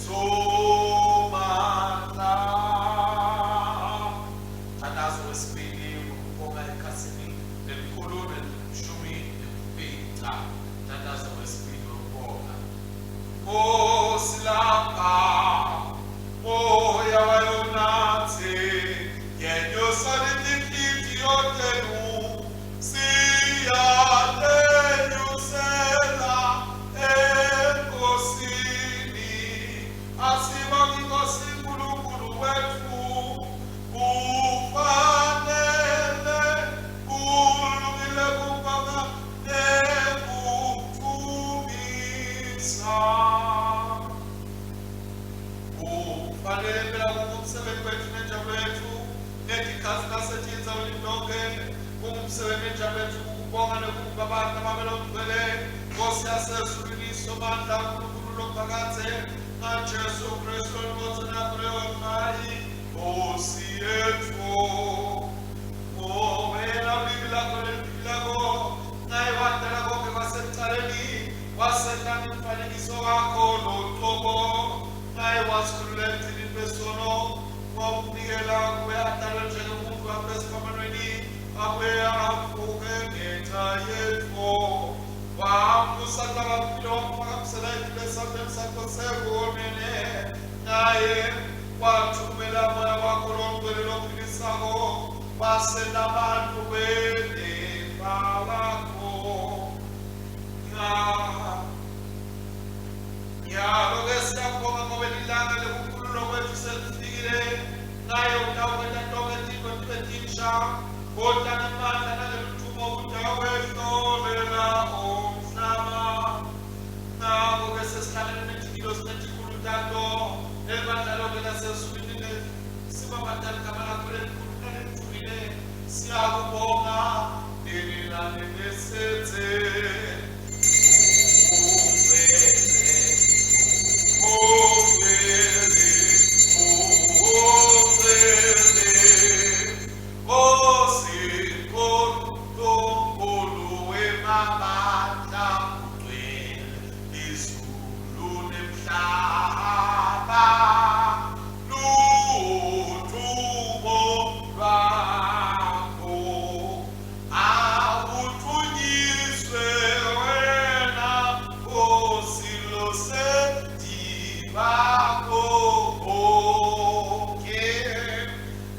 Somandla. Mthandazo wesibili wokubonga ekhasini lelikhulu nelishumi nemfica. Mthandazo wesibili wokubonga. Nkosi lapha moya wayo natsi yenyusa letinhlitiyo tenu siyatenyusela enkosini asibonge inkosi uNkulunkulu wetfu kufanele kulungile kubonga nekudumisa. Kufanele phela kungumsebenzi wethu nenjabulo yethu ngetikhatsi nasetindzaweni tonkhe kungumsebenzi nenjabulo yethu kukubonga nekukubabaza Babe longcwele Nkosi yasezulwini Somandla Nkulunkulu lophakadze ngaJesu Kristu indvodzana yakho leyonayi Nkosi yetfu. Wena ulimi lakho leliphilako naye wadala konke kwasekucaleni wasenta ngomfanekiso wakho locobo naye wasikhulula ekugcineni besono ngokunikela kuye adalwe njengomuntu apha esiphambanweni abuye avuke ngenxa yethu wamvusa kulabafile wamphakamisela etulu esandleni sakho sekunene naye wathumela moya wakho longcwele lophilisako wasenta bantfu belifa lakho. Nyalo-ke siyabonga ngobe lilanga lekukhululwa kwetfu selifikile, naye utawukwenta tonkhe tintfo tibe tinsha. Kodwa ngemandla nangeludvumo utawehlolela umhlaba. Ngako-ke sesihlangene netingilosi netikhulu tato, nelibandla lonkhe lasezulwini sibabata ligama lakho lelikhulu nalelidvumile. Siyakubonga nini nanini sithi ungcwele, ungcwele, ungcwele. Nkosi Nkulunkulu wemabandla ugcwele izulu nemhlaba ludumo lwakho awuthunyiswe wena Nkosi losedibakho bonke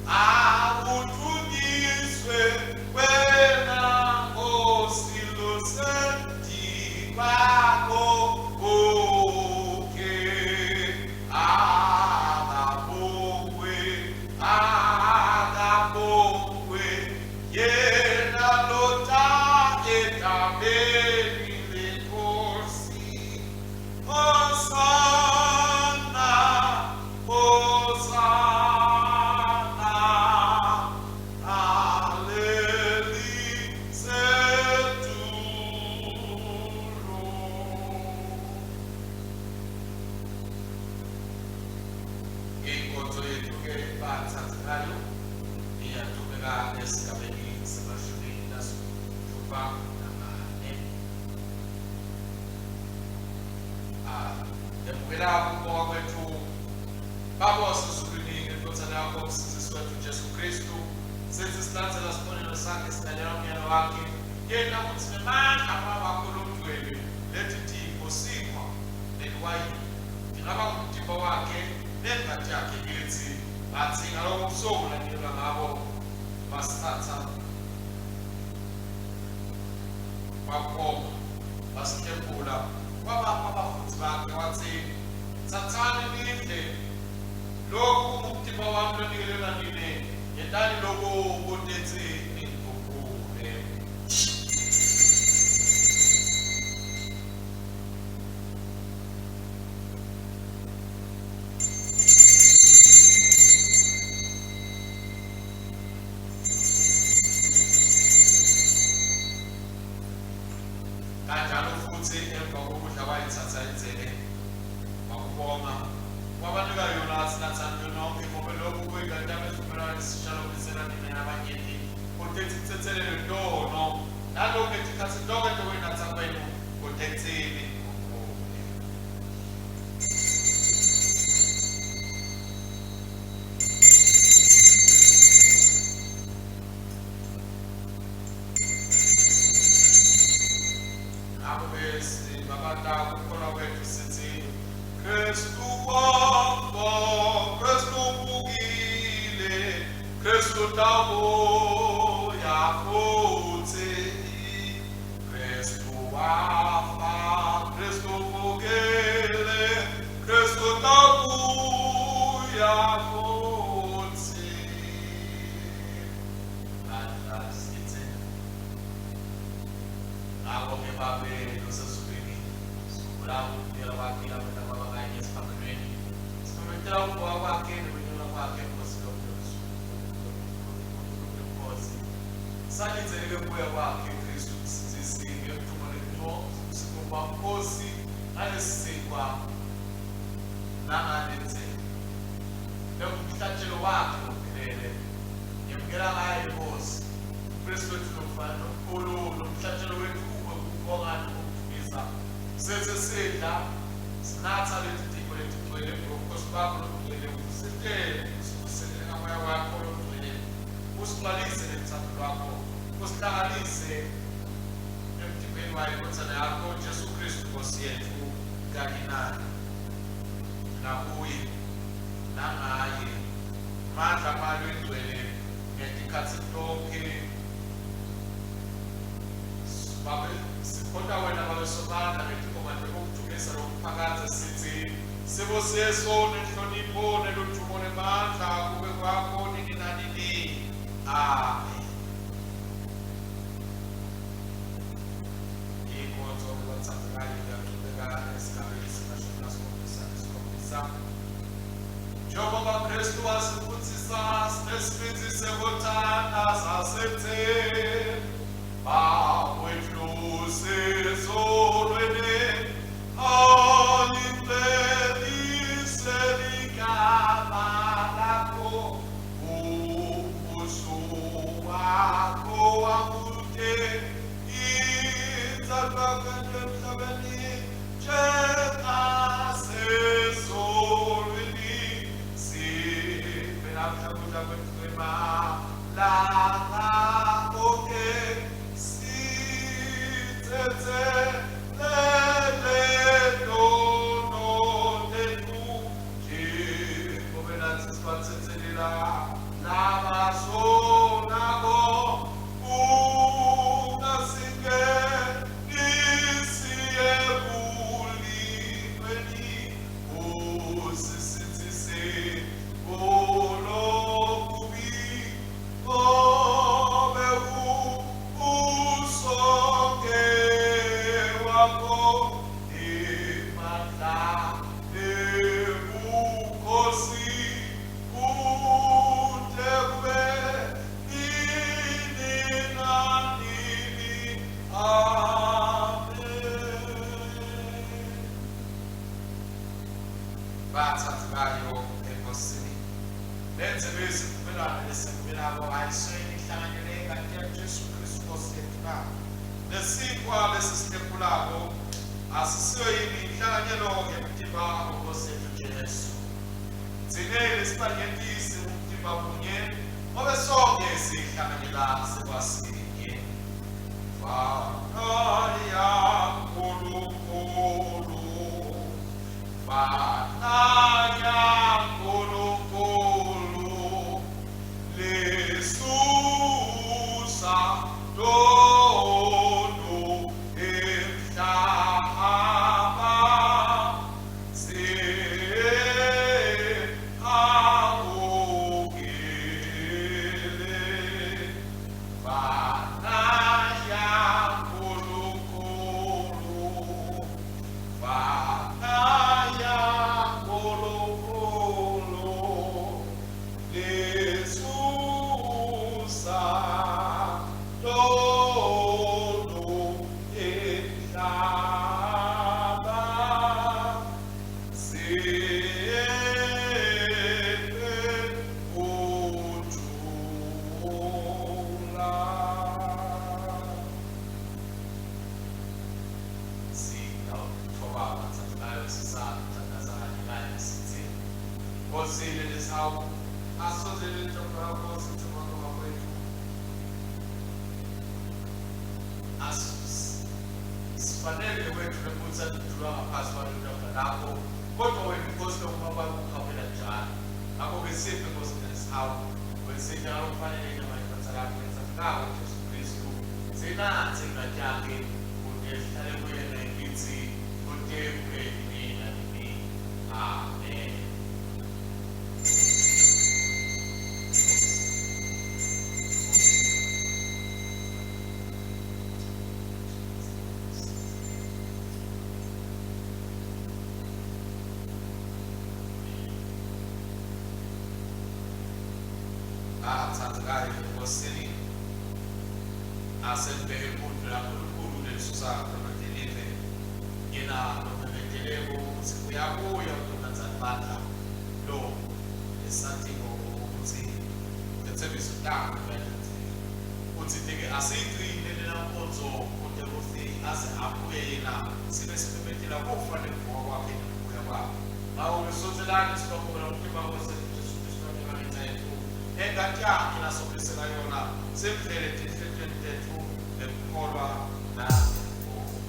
Awuthunyiswe wena Nkosi losedibakho bonke. Akabongwe, akabongwe, yena lota egameni leNkosi. Hosanna, Hosanna, alelisetulu. Inkonzo yethu-ke bathathekayo iyaqhubeka esigabeni samashumi lasithupha namane. Yamukela ukubonga kwethu Baba wasezulwini ngendvodzana yakho umsindzisi wethu Jesu Kristu. Sithi silandzela sibonelo sakhe silalela umyalo wakhe yena kutsi ngemandla Moya wakho longcwele leti tipho sinkwa neliwayini tingaba ngumtimba wakhe nengati yakhe kitsi. Batsi ngalobo busuku lanikelwa ngabo basitsatsa Wakubonga, wasihlephula, wabapha abafundzi bakhe, watsi, Tsatsani nidle, lokhu kungumtimba wami lonikelelwa nine, yentani loku kutetsi ningikhumbule. Kanjalo Njalo futhi emva kokudla wayithatha indzebe, wakubonga, wabanika yona watsi, Natsani nonke, ngobe lokhu kuyingati yami yesivumelwano lesisha lokubisela nine nabanyenti kute titsetselelwe tono. Nalokhu ngetikhatsi tonkhe tekuyinatsa kwenu kute tsini nikhumbule. Ngakho-ke sibabata ukukholwa kwethu sithi, Kristu wafa, Kristu uvukile, Kristu utawubuya futhi. Kristu wafa, Kristu uvukile, Kristu utawubuya futhi. Bandla sithi Ngakho-ke Babe losezulwini, sikhumbula ukuphila kwakhe lakwenta kwaba kanye esiphambanweni. Simemetela ukuvuka kwakhe nokwenyuka kwakhe Nkosi Nkosi. Salindzeleke kubuya kwakhe Kristu Msindzisi ngemvumo lencono Nkosi ngalesi sinkwa nangalenzela. Lengumhlatshelo wakhe lophelele. Yemukela ngayo iNkosi. Kristu wethu lomfana lomkhulu lomhlatshelo wethu wekubonga nokudumisa. Sethe sidla sinatha leti tipho letigcwele ngobukhosi bakho lobugcwele usite usivuselele ngamoya wakho logcwele usigcwalise ngeluthando lwakho usihlanganise emtimbeni wayo indvodzana yakho Jesu Kristu Nkosi yethu kanye naye nakuye nangaye mandla amalo ingcwele ngetikhatsi tonkhe. Babe, sikhonta wena Babe Somandla ngetingoma tekukudumisa lokuphakadze sitsi, Sibusiso nenhlonipho neludvumo nemandla kube kwakho nini nanini. Amen. Inkonzo kubathandekayo iyaqhubeka esigabeni semashumi lasikhombisa nesikhombisa. Njengoba Kristu wasifundzisa sinesibindzi sekuthandaza sithi, Baba wethu osezulwini, alingcwelise ligama lakho, umbuso wakho awute, intsandvo yakho emhlabeni njengasezulwini. Siphe namhla kudla kwethu kwemalanga onke, sithethelele tono tethu njengoba nathi sibathethelela labasonako, ungasingenisi ekulingweni, usisindise kulokubi, ngobe umbuso ngewakho, nemandla nebukhosi, kude kube nini nanini. Amen. Bathandekayo eNkosini, lendzebe yesivumelwano lesemukelako ayisweni ihlanganyele ingati yaJesu Kristu Nkosi yethu na? Lesinkwa lesisihlephulako asisiyo yini inhlanganyelo yemtimba weNkosi yethu Jesu? Tsine lesibanyenti singumtimba munye, ngobe sonkhe sihlanganyela sikwasinye. Fana yaNkulunkulu, fana yaNkulunkulu, lisusa tono emhlaba. Sihawukele, fana yaNkulunkulu. Nkosi lelisawu asondzele inhloko yakho sithi ngoba kwethu sifanele wethu lokuthi adudulwa ngaphasi kwalolu lakho kodwa wena inkosi lokuma kwakho ukhawukela njalo. Ngakho-ke siphe Nkosi nesihawu wesitha ngalokufanele inyama yendvodza yakho ethathekako Jesu Kristu sinathe ingati yakhe kude sihlale kuyena kithi kude kube nini nanini. Amen. Athandekayo eNkosini, aselibheke ibutho laNkulunkulu lelisusa lomedelive yena lomemeteleko ukuthi uyabuya utolanza libandla lo esatiko ukuthi tethembiso takhe uyatenzeka uthi ke asiyigcine lena nkonzo kude kuthi aze abuye yena sibe simemetela kufa nekuvuka kwakhe nekubuya kwakhe. Ngakho-ke sondelani sibakhona umtimba wesethu Jesu Kristu wanika ngenxa yethu engati yakhe nasobuyisela yona simdlele etinhlitiyweni tethu ngekukholwa nangekubonga.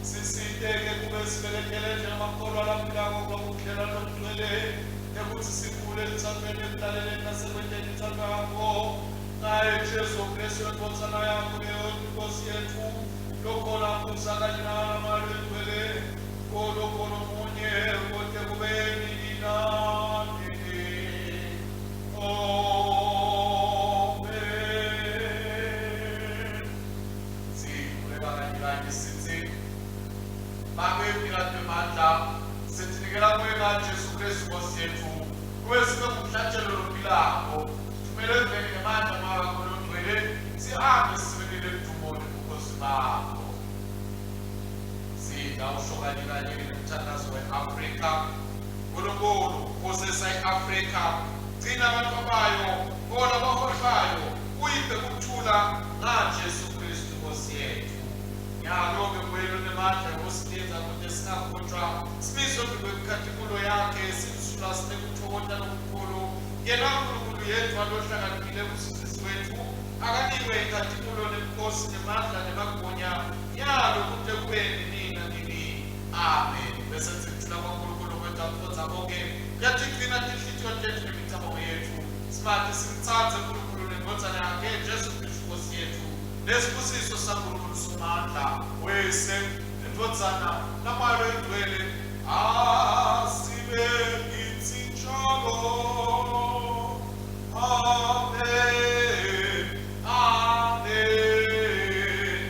Sisite-ke kube sibeketele njengemakholwa laphilako kulobudlelwane lobungcwele ekuthi sikhule eluthandweni, ekulaleleni nasekwenteni intsandvo yakho. Ngaye Jesu Kristu indvodzana yakho leyodwa iNkosi yetfu, lokhona abusa kanye nawe naMoya Longcwele, Nkulunkulu munye kute kube nini nanini. Amen. Sikhuleka kanye kanye sithi, Babe mnikati wemandla, sitinikela kuwe ngaJesu Kristu Nkosi yetfu, kuwe sibe ngumhlatshelo lophilako, sithumele eveni ngemandla Moya wakho Longcwele, sihambe sisebentele ludumo nebukhosi bakho. Sitawusho kanye kanye nemthandazo we-Afrika. Nkulunkulu, busisa i-Afrika, gcina abantu bayo, hola abaholi bayo, uyiphe ukuthula ngaJesu Kristu Nkosi yetfu. Nyalo-ke Moya lonemandla ekusilinza kute singagujwa, simiswe embikwemkhatimulo yakhe, simsulwa sinekutfokota lokukhulu. Yena Nkulunkulu yedvwa lohlakaniphile uMsindzisi wetfu, akanikwe inkhatimulo nebukhosi nemandla nemagunya, nyalo kute kube nini nanini. Amen. Bese sikuthula kwaNkulunkulu kwethu akukhonza konke, kuyatigcina tinhlitiyo tetfu nemicabango yetfu. Simati simtsandze Nkulunkulu neNdvodzana yakhe Jesu Khristu Nkosi yetfu. Lesibusiso saNkulunkulu Somandla, Uyise, neNdvodzana, naMoya Loyingcwele, asibe kitsi njalo. Amen. Amen.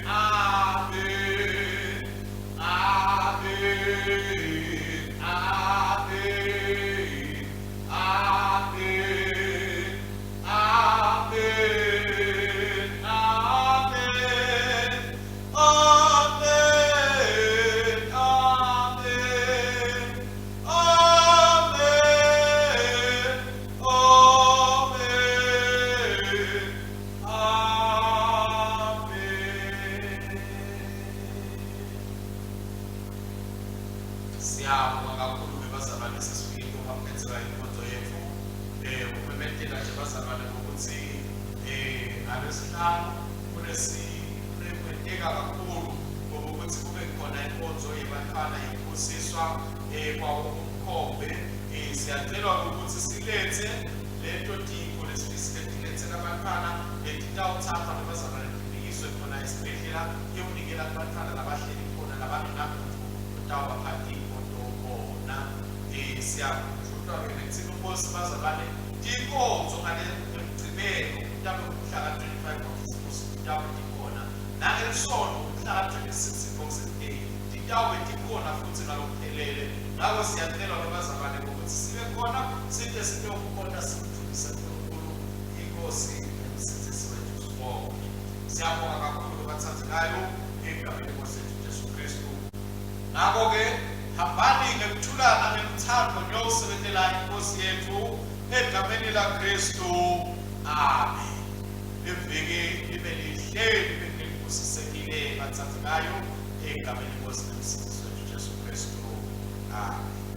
Amen. Amen. Amen. Amen. Amen. Amen. Amen. Amen. Amen. Amen. Amen. Siyabonga kakhulu bazalwane, sesifikile kumaphethelo inkonzo yethu. Ukumemetela nje bazalwane ukuthi ngalwesihlanu kunekwenteka kakhulu ngokuthi kube khona inkonzo yebantwana yokubusiswa kwawo umkhombe. Siyacelwa ukuthi silethe leto tipho lesifisile tilethele abantwana letitawuthathwa nebazalwane tinikiswe khona esibhedlela kuyewunikela kubantwana labahleli khona labangenamuntu lotawubapha tipho tobona. Siyakhunjutwa-ke nekuthi inkosi bazalwane tinkonzo ngale ngemgcibelo kutabe kumhla ka-25 wakhisimusi titawube tikhona, nangelisonto umhla ka-26 Boxing Day titawube tikhona futhi ngalokuphelele. Ngako siyacelwa-ke bazalwane ukuthi sibe khona site sitewukhonta simdvumise uNkulunkulu iNkosi nemsindzisi wethu sonke. Siyabonga kakhulu bathandekayo egameni lenkosi yethu Jesu Kristu. Ngako-ke hambani ngekuthula nangelutsandvo niyosebentela iNkosi yetfu egameni laKristu. Amen. Liviki libe lihle, libe ngelibusisekile bathandekayo egameni lenkosi nemsindzisi wethu Jesu Kristu. Amen.